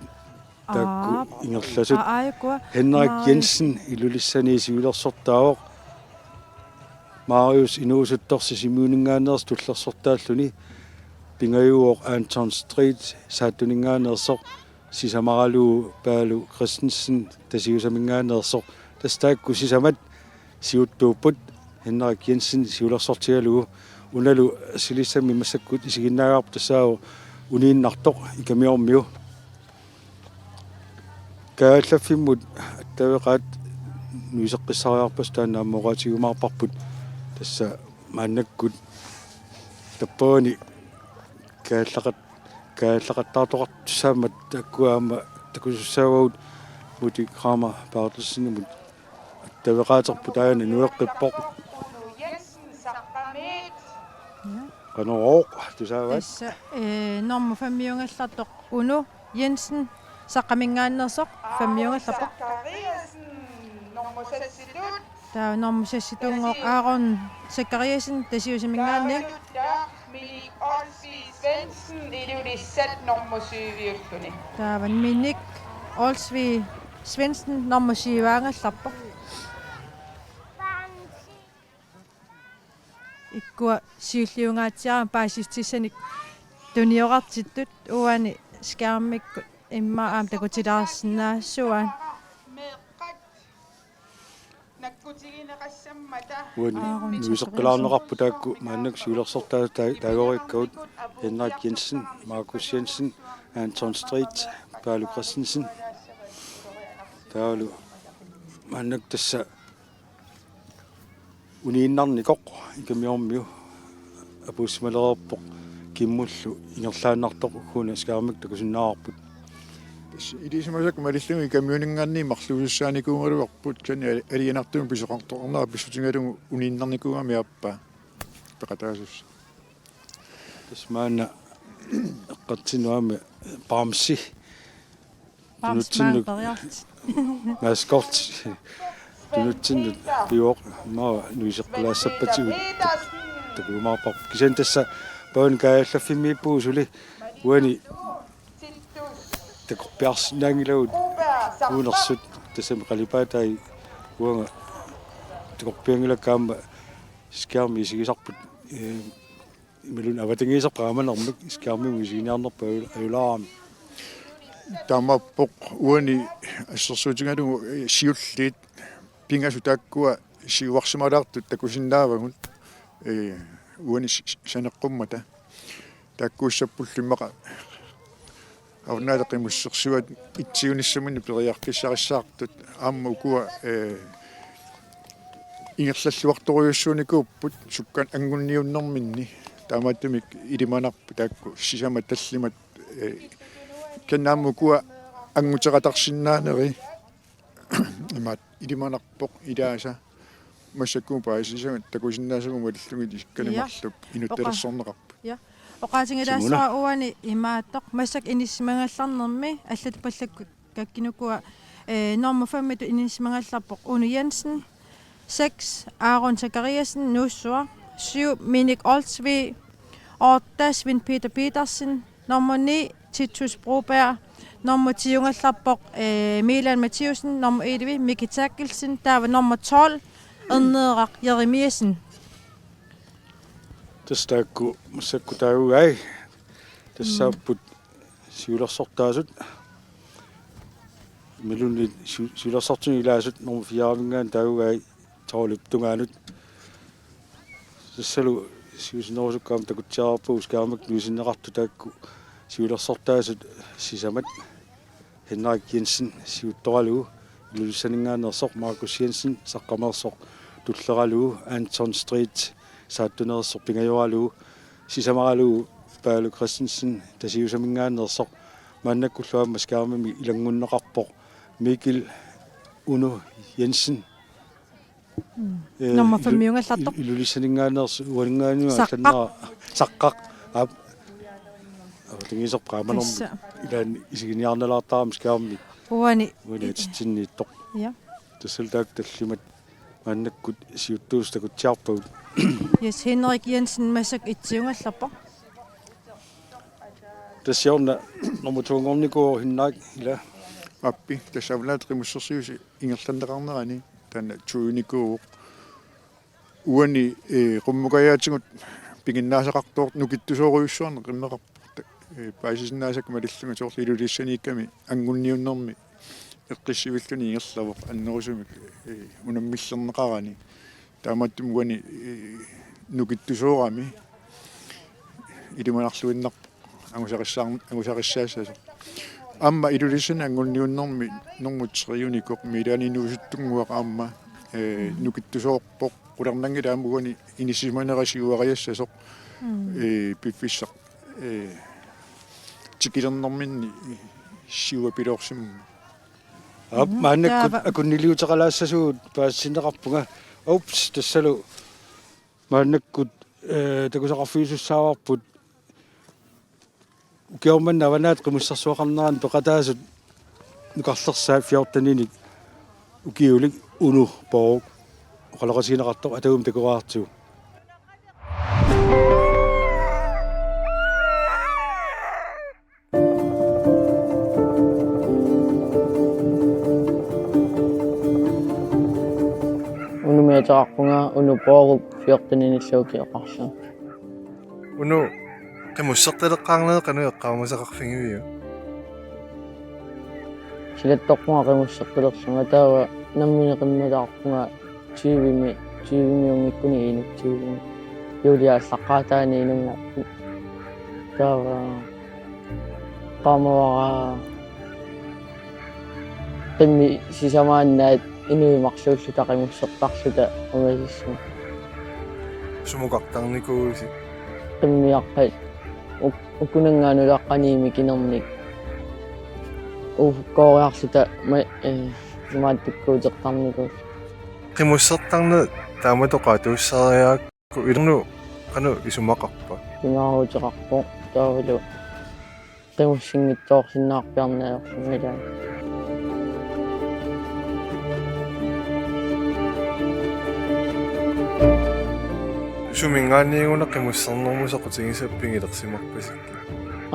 Taakku ingerlasut. Aa, aajuku. Henrik Jensen Ilulissani siulersortaavoq. Marius inuusuttoq Sisimiuninngaanneersoq tullersortaalluni. Pingajuvoq Anton Street Saattuninngaanneersoq. Sisamaralugu Palu Christensen Tasiusaminngaanneersoq. Tassa taakku sisamat siuttuupput, Henrik Jensen siulersortigalugu. Unalu silissammi massakkut isiginnaagarput tassaavoq uniinnartoq Ikamiormiu. Kaajallaffimmut attaveqaat nuiseqqissariarpassuk taanna aamma oqaatigiumaarparput, tassa maannakkut tappavani kaajallaqat-, kaajallaqattaartoqartussaammat taakkua aamma takusussaavagut Muti Kramer Berthelsenimut. Attaveqaaterput taanna nueqqippoq. Qanorooq tusaavaat. Tassa, ee, normu fem-iugallartoq Uno Jensen Saqqaminngaanneersoq fem-iugallarpoq. Taava normu seksituunnguaq Aaron Zachariasen Tasiusaminngaanniit. Minik Olsvig Svendsen Ilulissat normu syviulluni. Taava Minik Olsvig Svendsen normu syviugallarpoq. Ikkua siulliungaatsiarami paasissutissanik tuniorartittut uani skærmikkut immaqa aamma takutilaarsinnaassuaat. Uani nuiseqqilaarneqarput taakku maannakkut siulersortaasut taa-, taagoriikkagut Henrik Jensen, Markus Jensen, Anton Street, Palu Christensen. Taavalu maannakkut tassa uniinnarnikoq Ikamiormiu apuussimalereerpoq kimmullu ingerlaannartoq, ugguuna skærmikkut takusinnaavarput. Tassa ilisimasakka malillugit Ikamiuninngaanniit marluusussaanikuugaluarput, kisianni ali-, alianartumik pisoqartoqarnera pissutigalugu uniinnarnikuugami aappaa peqataasussaq. Tassa maanna eqqartuinnarami Bamsi. Bamsi tunutsinnut maanga periarfik. Maskot. Tunutsinnut pivoq, immaqa nuiseqqilaassappat takujumaarparput. Kisianni tassa Paun kaajallaffimmiippugut suli uani takorpiarsinnaanngilagut uunersut, tassami qalipaatai uanga takorpianngilakka aamma skærmi isigisarput, ee, imaluunniit avatangiisarput qaamanermik skærmimut isiginiarnerput aju-, ajulaarami. Taamaappoq uani assersuutigalugu, ee, siulliit pingasut taakkua siuarsimalaartut takusinnaavagut. Ee, uani s-, s-, saneqqummata. Taakkuussappullu immaqa Avannaata Qimussersuat ittuunissaminnik periarfissarissaartut aamma ukua, eh, ingerlalluartorujussuunikuupput sukkanik anguniunnerminni. Taamaattumik ilimanarpoq taakku sisamat tallimat, eh, kisianni aamma ukua anguteqatarsinnaaneri imaattoq ilimanarpoq ilaasa massakkut paasisat takusinnaasaguma malillugit isikkanik marluk inuttalersorneqarput. Ja. Oqaatigilaassuara uani imaattoq massakkut inissisimagallarnermi allatut pallakkut kakkinukua, eh, normu femmitut inissisimagallarpoq Uno Jensen, seks Aaron Zachariasen Nuussuaq, syv Minik Olsvig, otte Svend Peter Petersen, nummer ni Titus Broberg, nummer ti-ugallarpoq, eh, Milan Mathiussen, nummer elleve Miki Terkelsen, taava nummer tolv Erneeraq Jeremiassen. Tassa taakku massakkut taagugai. Tassaapput siulersortaasut. Imaluunniit siu-, siulersortinut ilaasut nummer fire-minngaanniit taagugai tolvip tungaanut. Tassalu siusinnerusukkut aamma takutsiarparput skærmik nuisinneqartut taakku siulersortaasut sisamat. Henrik Jensen siuttoralugu Ilulissaninngaanneersoq, Markus Jensen Saqqameersoq tulleralugu, Anton Street Saattuneersoq pingajoralugu, sisamaralugu Paolo Christensen Tasiusaminngaanneersoq, maannakkullu aamma skærmimi ilanngunneqarpoq Mikkel Uno Jensen. Mm. Eh, nummer ilu-, fem-iugallartoq. Il-, Ilulissaninngaanneersoq uaninngaanniit Saqqaq. Allanera Saqqaq. Aap. Aap, tingiserput qaamanermut. Tassa. Ilaanni isiginiarnalaartarami skærmimi. Uani. Uani atitsinniittoq. Ja. Tassalu taakku tallimat maannakkut siuttuusut takutsiarpagut. Yes, Henrik Jensen massakkut ittuugallarpoq. Tassiorna nummer to-nngornikuuvoq Henrik, ila. Aappi, tassa Avannaata Qimussersuusi ingerlanneqarnerani taanna to-nikuuvoq. Uani, eh, qummukajaatigut piginnaasaqartoq nukittusoorujussuarnik qimmeqarpoq. Eh, paasisinnaasakka malillugit soorlu Ilulissaniikkami angunniunnermi eqqissivilluni ingerlavoq annerusumik, eh, unammillerneqarani. Taamaattumik uani, eh, nukittusoorami ilimanarluinnarpoq angusaqissaar-, angusaqisaassasoq. Aamma Ilulissani angunniunnermi nummer tre-unikoq Milaani Nuusuttunnguaq aamma, eh, nukittusoorpoq, qularnanngilaq aamma uani inissisimanera siuariassasoq, mm, eh, piffissaq, eh, tikilernerminni siuapiloorsimammat. Aap, mm, maannakkut taava akunniliuteqalaassasugut paasitinneqarpunga. Ups, tassalu maannakkut, eh, takusaqarfigisussaavarput ukioq manna Avannaata Qimussersuaqarnerani peqataasut nukarlersaat fjorteninik ukiulik Uno Borg. Oqaloqatigineqartoq Atagumi takoraartigu. Unumi ateqarpunga Uno Borup fjorteninik ukioqarsunga. Uno, qimussertaleqqaarnerit qanoq eqqaamasaqarfigiviuk? Silattoqarpunga qimussertalersunga, taava nammineq qimmalaarpunga tyvemi, tyvemi unngikkunik enogtyvemi. Juuliap aallaqqaataani inunngorput. Taava qaamavara qimmit sisamaannaat inuit marluulluta qimussertarluta ungasissummik. Sumukartarnikuuisi? Qimmiaqqat uk-, ukunannga nulaqqaniit mikinernik ufukkooriarluta ma-, eh, maattukkuutertarnikuulluta. Qimussertarneq taamatut oqaatigisariarakku, ilannut qanoq isumaqarpa? Pingaaruteqarpoq taavalu qimussinngitsoorsinnaarpiarneq ajorpunga ilaanni. Suminngaanniit-una qimussernermut soqutigisat pigilersimarpasikkit?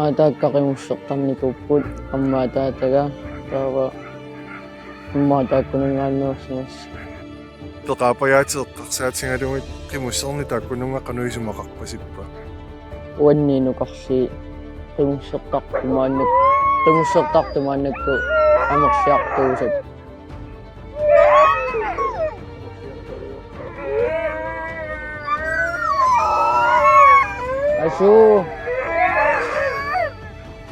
Aataakka qimussertarnikuupput, amma ataataga, taava immaqa taakkununngaanneersimassooq. Peqaapajaatit eqqarsaatigalugit qimusserneq taakkununnga qanoq isumaqarpasippa? Uannit nukarliit qimussertartut maannak-, qimussertartut maannakkut amerliartuusapput. Suu.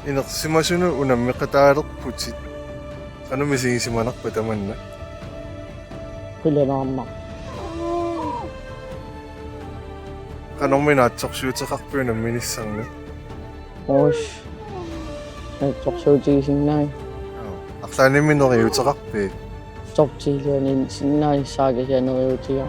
Inersimasunut unammeqataalerputit. Qanoq misigisimanarpa tamanna? Qilanaarnaq. Qanormi naatsorsuuteqarpit unamminissannik? Uus. Naatsorsuutigisinnaavit? Arlaannimmi neriuuteqarpit? Sortiiliani sinnaani saakasianeriutiga.